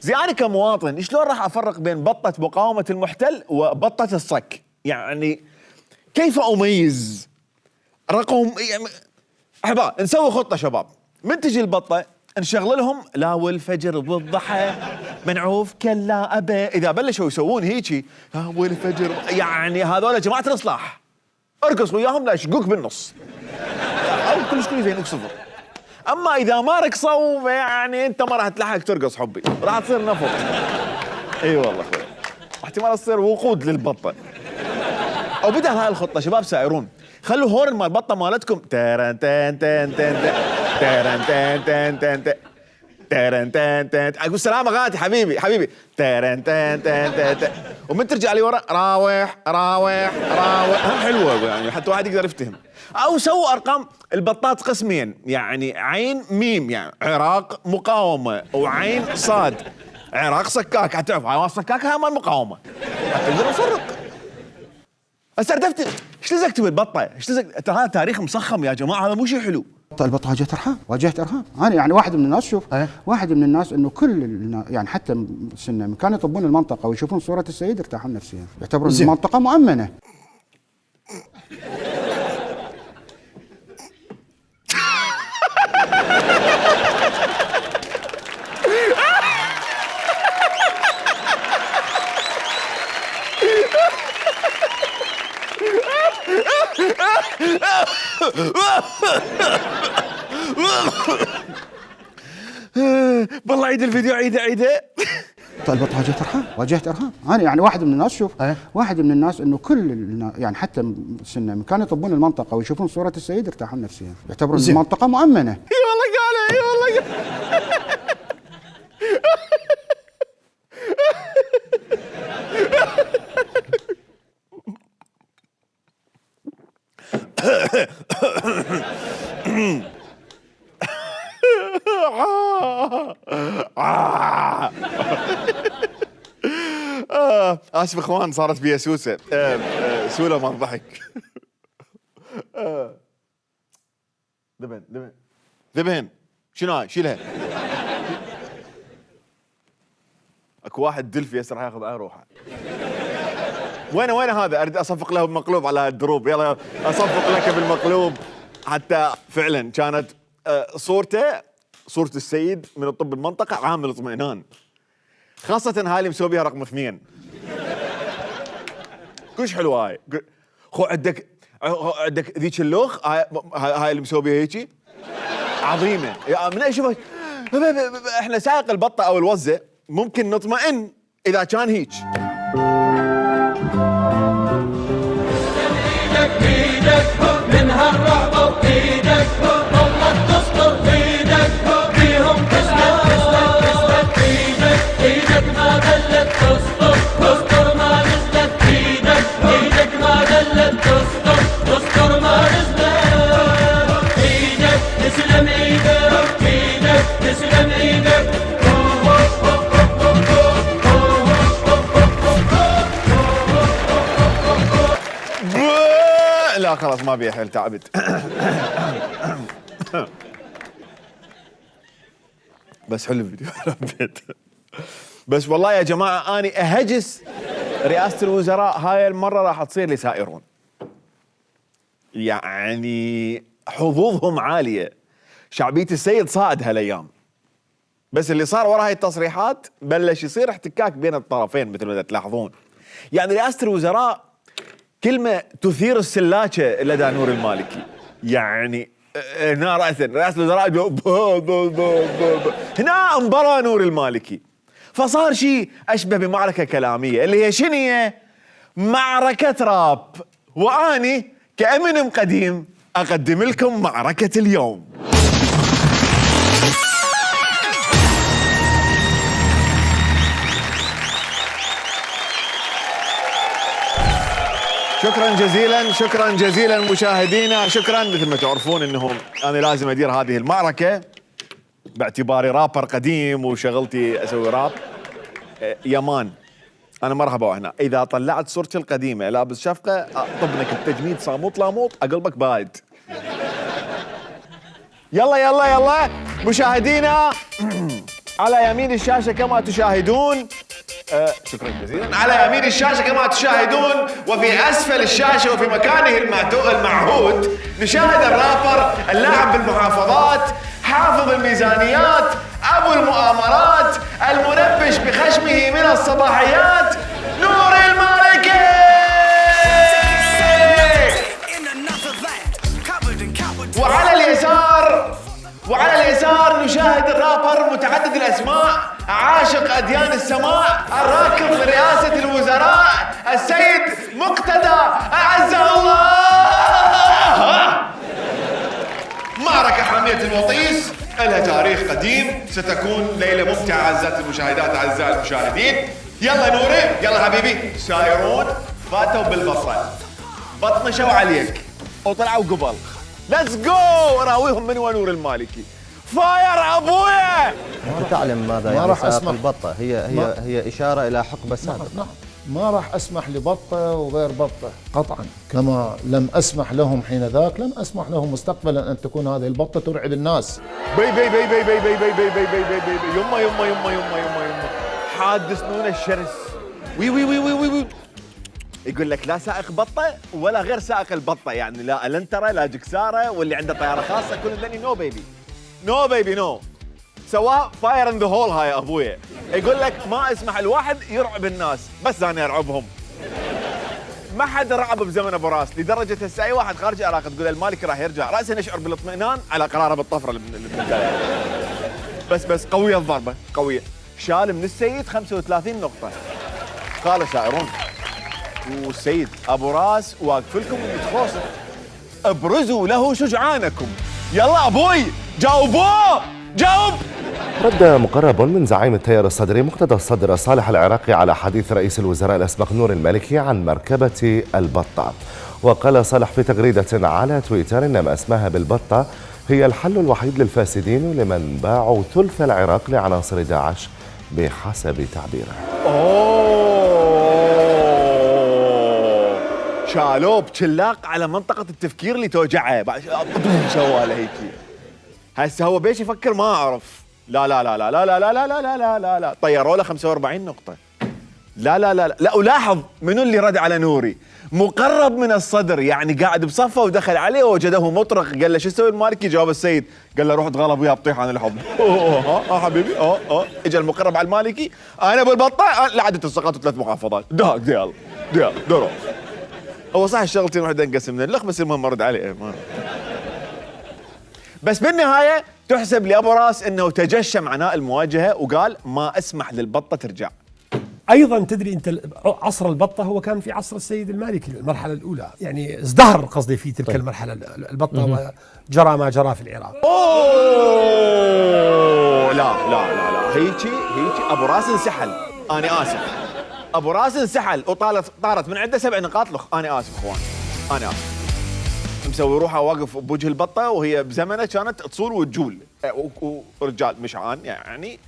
زي انا كمواطن شلون راح افرق بين بطه مقاومه المحتل وبطه الصك؟ يعني كيف اميز رقم؟ احباب نسوي خطه شباب، من تجي البطه نشغل لهم لا والفجر بالضحى منعوف كلا ابى. اذا بلشوا يسوون هيجي لا والفجر، يعني هذول جماعه الاصلاح ارقص وياهم لا يشقوك بالنص او كل شيء زين صفر. اما اذا ما رقصوا يعني انت ما راح تلحق ترقص حبي، راح تصير نفط. اي والله اخوي احتمال تصير وقود للبطه. او بدل هاي الخطه شباب سائرون، خلوا هورن مال البطه مالتكم تيرن تن تن تن تيرن تن تن تن تيرن تن تن. اقول سلام غادي حبيبي حبيبي تيرن تن تن تن. ومن ترجع لي ورا راوح راوح راوح، هم حلوه يعني حتى واحد يقدر يفتهم. او سووا ارقام البطات قسمين، يعني عين ميم يعني عراق مقاومه، وعين صاد عراق سكاك. حتعرف حيوان سكاك هاي مال مقاومه حتى نقدر نفرق. هسه عرفت ايش لازم اكتب البطه؟ ايش لازم؟ ترى هذا تاريخ مصخم يا جماعه، هذا مو شيء حلو. البطه واجهت ارهاب، واجهت ارهاب. انا يعني واحد من الناس شوف واحد من الناس انه كل يعني حتى سنه كانوا يطبون المنطقه ويشوفون صوره السيد ارتاحوا نفسيا، يعتبرون المنطقه مؤمنه. والله عيد الفيديو عيده. البطه واجهت ارهاب، واجهت ارهاب. انا يعني واحد من الناس شوف واحد من الناس انه كل يعني حتى سنه كانوا يطبون المنطقه ويشوفون صوره السيد ارتاحوا نفسيا، يعتبرون المنطقه مؤمنه. اي والله قال اي والله اسف اخوان صارت بيا سوسه سوله ما ضحك. ذبن شنو هاي؟ شيلها. اكو واحد دلف يسرح ياخذ على روحه. وين هذا؟ اريد اصفق له بمقلوب على الدروب. يلا اصفق لك بالمقلوب. حتى فعلا كانت صورة السيد من الطب المنطقة عامل اطمئنان، خاصة هاي اللي مسوي بها رقم 2. كلش حلوة هاي. خو عندك ذيك اللوخ هاي اللي مسوي بها هيجي عظيمة. من اشوف احنا سائق البطة او الوزة ممكن نطمئن اذا كان هيك. من هالرعبة وإيدك ضلت تسطر إيدك فيهم تسلك إيدك ما دلت تسطر ما نزلت إيدك ما دلت تسطر ما نزلت إيدك تسلم إيدك تسلم إيدك. لا خلاص ما بيها حيل تعبت. بس حلو الفيديو حبيت. بس والله يا جماعة أنا أهجس رئاسة الوزراء هاي المرة راح تصير لي سائرون. يعني حظوظهم عالية، شعبية السيد صاعد هالأيام، بس اللي صار ورا هاي التصريحات بلش يصير احتكاك بين الطرفين مثل ما تلاحظون. يعني رئاسة الوزراء كلمة تثير السلاكة لدى نور المالكي. يعني هنا رأسا رئاسة الوزراء هنا انبرى نور المالكي، فصار شيء أشبه بمعركة كلامية اللي هي شنو هي؟ معركة راب. وأني كأمينيم قديم أقدم لكم معركة اليوم. شكرا جزيلا مشاهدينا. شكرا. مثل ما تعرفون انه انا لازم ادير هذه المعركة باعتباري رابر قديم وشغلتي اسوي راب. يمان انا مرحبا هنا. اذا طلعت صورتي القديمه لابس شفقه اطبنك التجميد صاموط لاموط اقلبك بارد. يلا يلا يلا مشاهدينا على يمين الشاشه كما تشاهدون، شكرا جزيلا. على يمين الشاشه كما تشاهدون وفي اسفل الشاشه وفي مكانه المعهود نشاهد الرابر اللاعب بالمحافظات، حافظ الميزانيات، ابو المؤامرات، المنبش بخشمه من الصباحيات، نوري المالكي. وعلى اليسار نشاهد الرابر متعدد الاسماء، عاشق اديان السماء، الراكب لرئاسه الوزراء، السيد مقتدى اعزه الله. معركه حاميه الوطيس لها تاريخ قديم، ستكون ليله ممتعه اعزائي المشاهدات اعزائي المشاهدين. يلا نوري، يلا حبيبي. سائرون فاتوا بالبطه، بطنشوا عليك وطلعوا قبل. ليتس جو. راويهم من ونور المالكي. فاير ابويا. انت تعلم ماذا يعني سائق البطه؟ هي اشاره الى حقبه سابقه. نعم. ما راح اسمح لبطه وغير بطه قطعا، كما لم اسمح لهم حين ذاك لم اسمح لهم مستقبلا ان تكون هذه البطه ترعب الناس. بي بي بي بي بي بي بي بي بي بي بي بي يما يما يما يما يما يما حاد سنون الشرس. وي وي وي وي وي يقول لك لا سائق بطه ولا غير سائق البطه، يعني لا النتره لا جكساره واللي عنده طياره خاصه كل ذني نو بيبي نو بيبي نو. سواء فاير ان ذا هول هاي ابويا. يقول لك ما اسمح الواحد يرعب الناس، بس انا ارعبهم. ما حد رعب بزمن ابو راس لدرجه هسه اي واحد خارج العراق تقول المالكي راح يرجع راسا نشعر بالاطمئنان على قراره بالطفره اللي بس قويه الضربه قويه. شال من السيد 35 نقطه. قال سائرون والسيد ابو راس واقف لكم ويتخوصف. ابرزوا له شجعانكم. يلا ابوي جاوبوه جاوب. رد مقرب من زعيم التيار الصدري مقتدى الصدر صالح العراقي على حديث رئيس الوزراء الأسبق نور المالكي عن مركبة البطة. وقال صالح في تغريدة على تويتر إن ما اسمها بالبطة هي الحل الوحيد للفاسدين ولمن باعوا ثلث العراق لعناصر داعش بحسب تعبيره. شالوه بشلاق على منطقة التفكير اللي توجعه سوى له هيك. هسه هو بيش يفكر ما اعرف. لا لا لا لا لا لا لا لا لا لا لا لا طيروا له 45 نقطة. لا لا لا لا ولاحظ منو اللي رد على نوري؟ مقرب من الصدر، يعني قاعد بصفه ودخل عليه ووجده مطرق. قال له شو يسوي المالكي؟ جاوب السيد قال له روح تغلب وياه بطيح عن الحضن. حبيبي اجى المقرب على المالكي انا بالبطه لعدت السقط 3 محافظات. ديال درو. هو صح الشغلتين واحده انقسم من اللخ بس المهم ارد عليه. بس بالنهايه تحسب لابو راس انه تجشم عناء المواجهه وقال ما اسمح للبطه ترجع. ايضا تدري انت عصر البطه هو كان في عصر السيد المالكي المرحله الاولى، يعني ازدهر قصدي في تلك المرحله البطه وجرى ما جرى في العراق. لا هيجي ابو راس انسحل. انا اسف ابو راس انسحل وطارت من عنده 7 نقاط. انا اسف اخوان انا اسف. مسوي روحه واقف بوجه البطه وهي بزمنه كانت تصول وتجول. ورجال مشعان يعني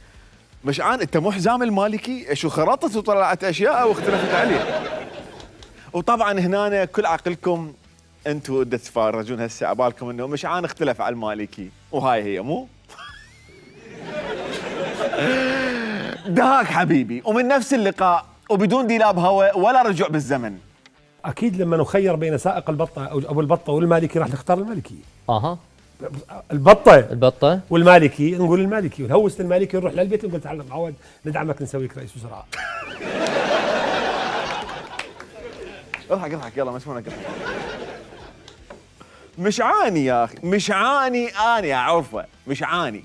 مشعان انت مو حزام المالكي شو خرطت وطلعت اشياء واختلفت عليه. وطبعا هنا كل عقلكم انتم تتفرجون هسه عبالكم انه مشعان اختلف على المالكي وهاي هي مو دهاك حبيبي. ومن نفس اللقاء وبدون ديلاب هواء ولا رجوع بالزمن. اكيد لما نخير بين سائق البطه او ابو البطه والمالكي راح نختار المالكي. البطه والمالكي نقول المالكي ونهوس المالكي نروح للبيت ونقول تعال معود ندعمك نسويك رئيس وزراء. اضحك يلا مسمونا اضحك. مشعاني يا اخي مشعاني انا اعرفه مشعاني.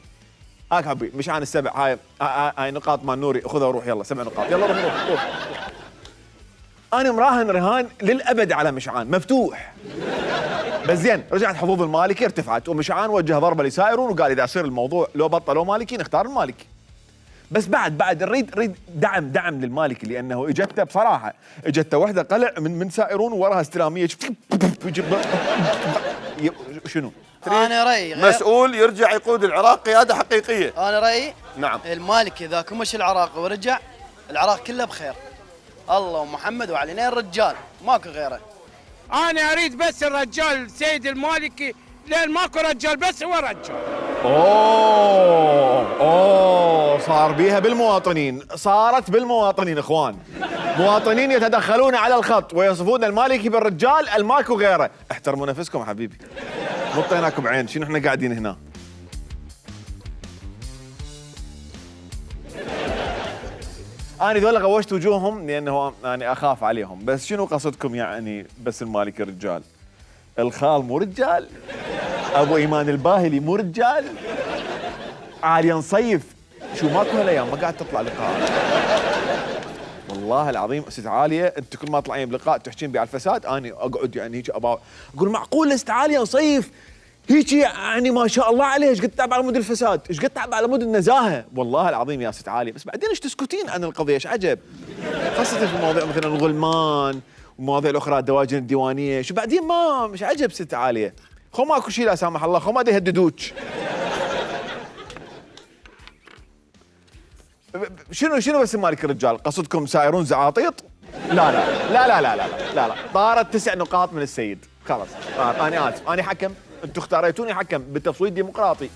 هاك حبيبي مشعان السبع هاي نقاط مال نوري خذها وروح يلا 7 نقاط يلا روح. انا مراهن رهان للابد على مشعان مفتوح. بس زين رجعت حظوظ المالكي ارتفعت ومشعان وجه ضربه لسائرون وقال اذا يصير الموضوع لو بطه لو مالكي نختار المالكي. بس بعد نريد دعم للمالكي لانه اجته بصراحه اجته وحده قلع من سائرون ووراها استلاميه. شنو؟ انا رايي مسؤول يرجع يقود العراق قياده حقيقيه. انا رايي نعم المالكي اذا كمش العراق ورجع العراق كله بخير. الله ومحمد وعلينا الرجال ماكو غيره. انا اريد بس الرجال سيد المالكي، لان ماكو رجال بس هو رجال. اوه صار بيها بالمواطنين، صارت بالمواطنين اخوان. مواطنين يتدخلون على الخط ويصفون المالكي بالرجال الماكو غيره. احترموا نفسكم يا حبيبي. مطيناكم عين، شنو احنا قاعدين هنا؟ أنا ذولا غوشت وجوههم لأنه أنا أخاف عليهم، بس شنو قصدكم يعني بس المالكي رجال؟ الخال مو رجال؟ أبو إيمان الباهلي مو رجال؟ عالية نصيف شو ماكو هالأيام ما قاعد تطلع لقاء. والله العظيم ست عالية أنت كل ما تطلعين بلقاء تحكين بي على الفساد، أنا أقعد يعني هيك أقول معقول ست عالية نصيف هيك يعني ما شاء الله عليه، ايش قد تعب على مود الفساد، ايش قد تعب على مود النزاهه، والله العظيم يا ست عاليه، بس بعدين ايش تسكتين عن القضيه، ايش عجب؟ خاصه في مواضيع مثلا الغلمان ومواضيع الاخرى الدواجن الديوانيه، شو بعدين ما مش عجب ست عاليه، خو ماكو شيء لا سامح الله، خو ما يهددوك. شنو بس المالكي الرجال؟ قصدكم سائرون زعاطيط؟ لا طارت 9 نقاط من السيد، خلاص انا اسف، انا حكم، انتم اختاريتوني حكم بالتصويت ديمقراطي.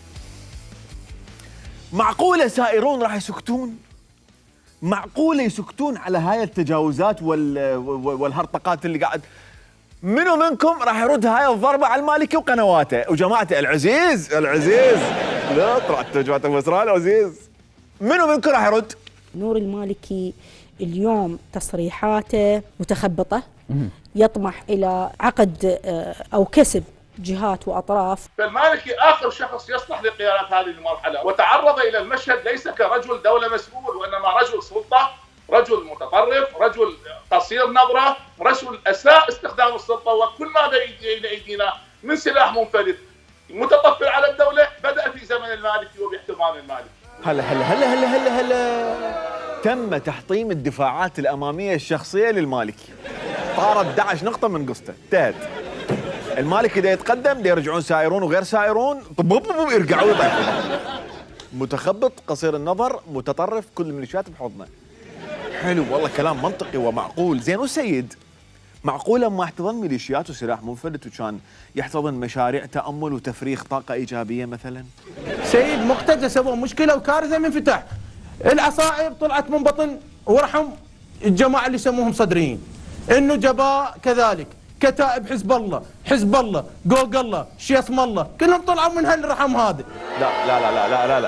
معقوله سائرون راح يسكتون؟ معقوله يسكتون على هاي التجاوزات والهرطقات اللي قاعد؟ منو منكم راح يرد هاي الضربه على المالكي وقنواته وجماعته؟ العزيز لا طلعت جماعه المسرى العزيز، منو منكم راح يرد؟ نور المالكي اليوم تصريحاته متخبطه، يطمح الى عقد او كسب جهات واطراف. فالمالكي اخر شخص يصلح لقياده هذه المرحله، وتعرض الى المشهد ليس كرجل دوله مسؤول، وانما رجل سلطه، رجل متطرف، رجل قصير نظره، رجل اساء استخدام السلطه، وكل ما بين ايدينا من سلاح منفلت متطفل على الدوله بدأ في زمن المالكي وباحتضان المالكي. هلا تم تحطيم الدفاعات الاماميه الشخصيه للمالكي، طارت 11 نقطه من قصته، انتهت. المالكي دا يتقدم، دا يرجعون سائرون وغير سائرون يرجعوا يضيفون. متخبط قصير النظر متطرف كل الميليشيات بحضنه. حلو والله كلام منطقي ومعقول، زين والسيد معقوله ما احتضن ميليشيات وسلاح منفلت وكان يحتضن مشاريع تامل وتفريغ طاقه ايجابيه مثلا؟ سيد مقتدى سووا مشكله وكارثه من فتح، العصائب طلعت من بطن ورحم الجماعه اللي يسموهم صدريين، النجباء كذلك، كتائب حزب الله، قوق الله، شي اسم الله، كلهم طلعوا من هالرحم هذا.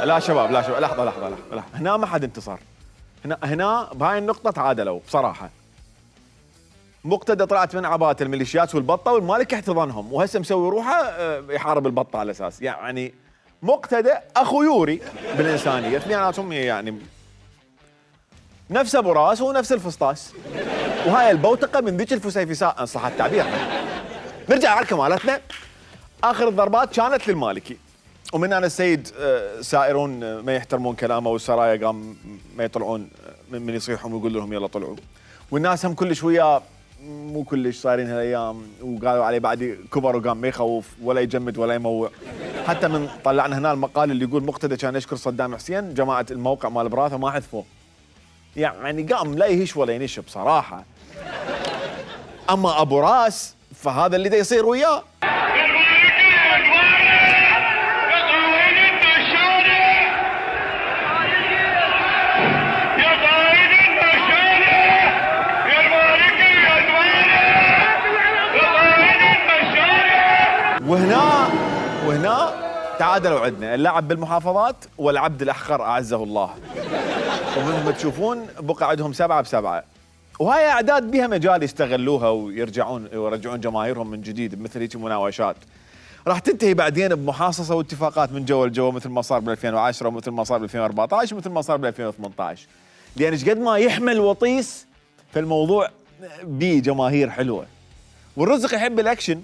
لا شباب لحظه، هنا ما حد انتصر، هنا بهاي النقطه تعادلوا بصراحه. مقتدى طلعت من عباءة الميليشيات والبطه، والمالكي احتضنهم، وهسه مسوي روحه يحارب البطه على اساس يعني مقتدى اخو يوري بالانسانيه، اثنيناتهم يعني نفس ابو راس ونفس الفسطاس، وهاي البوتقه من ذيك الفسيفساء ان صح التعبير. نرجع على كمالتنا، اخر الضربات كانت للمالكي، ومن انا السيد سائرون ما يحترمون كلامه، والسرايا قام ما يطلعون من يصيحهم ويقول لهم يلا طلعوا، والناس هم كلش وياه مو كلش صايرين هالايام، وقالوا عليه بعد كبر وقام ما يخوف ولا يجمد ولا يموع. حتى من طلعنا هنا المقال اللي يقول مقتدى كان يشكر صدام حسين، جماعه الموقع مال براثه ما حذفوه، يعني قام لا يهش ولا ينش بصراحه. اما ابو راس فهذا اللي دا يصير وياه. وهنا تعادلوا عندنا اللاعب بالمحافظات والعبد الأحقر أعزه الله، ومثل ما تشوفون بقى عندهم 7-7، وهاي أعداد بها مجال يستغلوها ويرجعون جماهيرهم من جديد بمثل هيك مناوشات. راح تنتهي بعدين بمحاصصة واتفاقات من جو لجو، مثل ما صار بال2010 ومثل ما صار بال2014 ومثل ما صار بال2018، لأن ايش قد ما يحمل وطيس فالموضوع بيه جماهير حلوة، والرزق يحب الأكشن،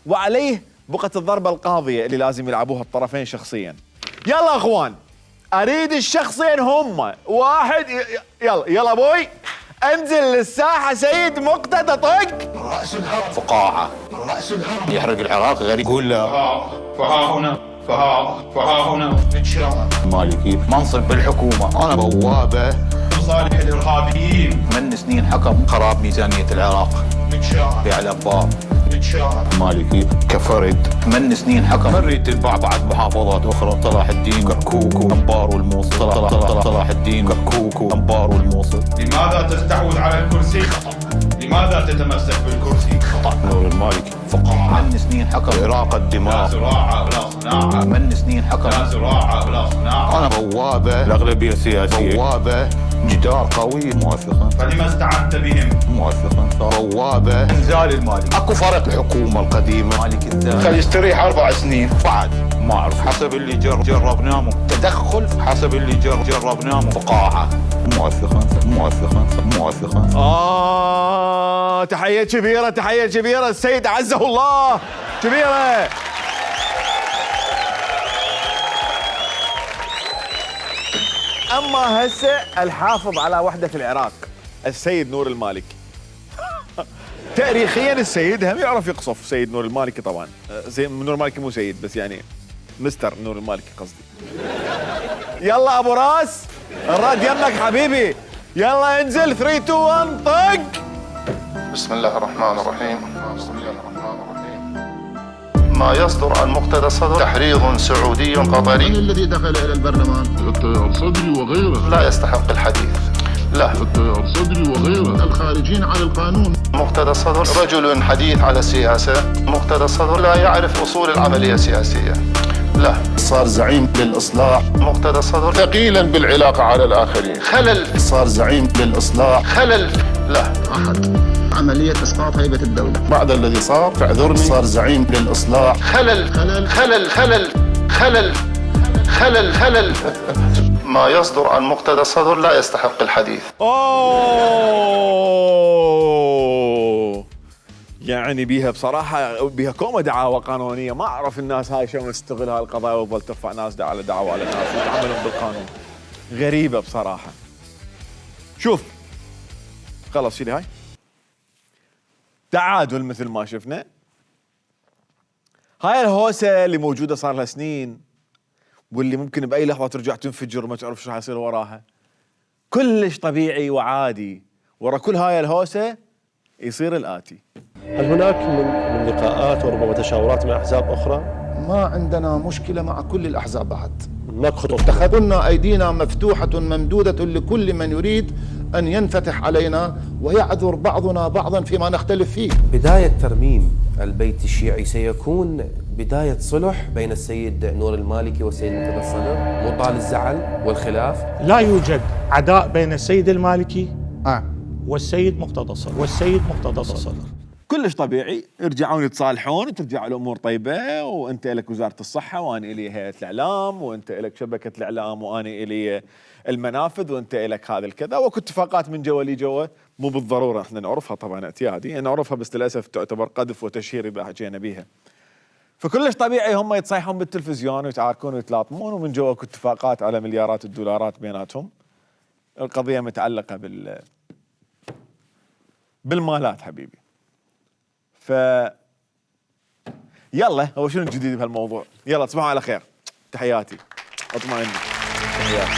وعليه بقت الضربة القاضية اللي لازم يلعبوها الطرفين شخصيا. يلا اخوان اريد الشخصين هم واحد، يلا ابوي انزل للساحة سيد مقتدى طق. رأس الهرم فقاعة، رأس الهرم يحرق العراق غريب. قول له فها هنا انشراء مالكي منصب بالحكومة، انا بوابة مصالح الإرهابيين. 8 سنين حكم خراب ميزانية العراق في الأبواب. المالكي كفرد 8 سنين حكم مريت بعض محافظات أخرى. صلاح الدين كركوك وأنبار والموصل. صلاح الدين كركوك وأنبار والموصل. لماذا تستحوذ على الكرسي؟ لماذا تتمسك بالكرسي؟ نور المالكي فقاعة 8 سنين حكم إراقة الدماء. لا زراعة بلا صناعة. 8 سنين حكم لا زراعة بلا صناعة. أنا بوابة الأغلبية السياسية. بوابة جدار قوي. موافقا. فلما استعنت بهم؟ موافقا. بوابة إنزال المالكي. أكو فرق الحكومة القديمة مالك الثاني. خلي يستريح 4 سنين. بعد ما أعرف حسب اللي جربناه. تدخل حسب اللي جربناه. فقاعة. موافقا. تحية كبيرة السيد عزه الله كبيرة. أما هسه الحافظ على وحدة العراق السيد نور المالكي. تاريخيا السيد هم يعرف يقصف. سيد نور المالكي طبعا نور المالكي مو سيد بس يعني مستر نور المالكي قصدي. يلا أبو راس الراد يمك حبيبي. يلا انزل 3 2 1 طق. بسم الله الرحمن الرحيم. ما يصدر عن مقتدى الصدر تحريض سعودي قطري. من الذي دخل إلى البرلمان؟ التيار صدري وغيره. لا يستحق الحديث. لا. التيار صدري وغيره. الخارجين على القانون. مقتدى الصدر رجل حديث على السياسة. مقتدى الصدر لا يعرف أصول العملية السياسية. لا. صار زعيم للإصلاح. مقتدى الصدر ثقيلا بالعلاقة على الآخرين. خلل. صار زعيم للإصلاح. خلل. لا. أحد عملية إسقاط هيبة الدولة بعد الذي صار فاعذرني. صار زعيم للإصلاح. خلل. ما يصدر عن مقتدى الصدر لا يستحق الحديث. يعني بيها بصراحة بيها كومة دعاوى قانونية. ما أعرف الناس هاي شلون تستغل هاي القضايا وتظل ترفع ناس على دعوى على ناس وتعاملهم بالقانون. غريبة بصراحة. شوف خلص شيلي هاي. تعادل مثل ما شفنا. هاي الهوسة اللي موجودة صار لها سنين واللي ممكن بأي لحظة ترجع تنفجر وما تعرف شو حيصير وراها. كلش طبيعي وعادي. ورا كل هاي الهوسة يصير الآتي. هل هناك من لقاءات وربما تشاورات مع أحزاب أخرى؟ ما عندنا مشكلة مع كل الأحزاب بعد. هناك خطوط. اتخذنا أيدينا مفتوحة ممدودة لكل من يريد أن ينفتح علينا ويعذر بعضنا بعضا فيما نختلف فيه. بداية ترميم البيت الشيعي سيكون بداية صلح بين السيد نور المالكي والسيد مقتدى الصدر. مو طال الزعل والخلاف. لا يوجد عداء بين السيد المالكي والسيد مقتدى الصدر. كلش طبيعي يرجعون يتصالحون وترجع الامور طيبه. وانت لك وزاره الصحه وانا الي هيئه الاعلام وانت لك شبكه الاعلام وانا الي المنافذ وانت لك هذا الكذا. واكو اتفاقات من جوا لجوا مو بالضروره احنا نعرفها طبعا اعتيادي نعرفها بس للاسف تعتبر قذف وتشهير اذا حكينا بيها. فكلش طبيعي هم يتصيحون بالتلفزيون ويتعاركون ويتلاطمون ومن جوا اكو اتفاقات على مليارات الدولارات بيناتهم. القضيه متعلقه بالمالات حبيبي. ف يلا هو شنو الجديد بهالموضوع؟ يلا تصبحوا على خير. تحياتي. اطمئنوا. تحياتي.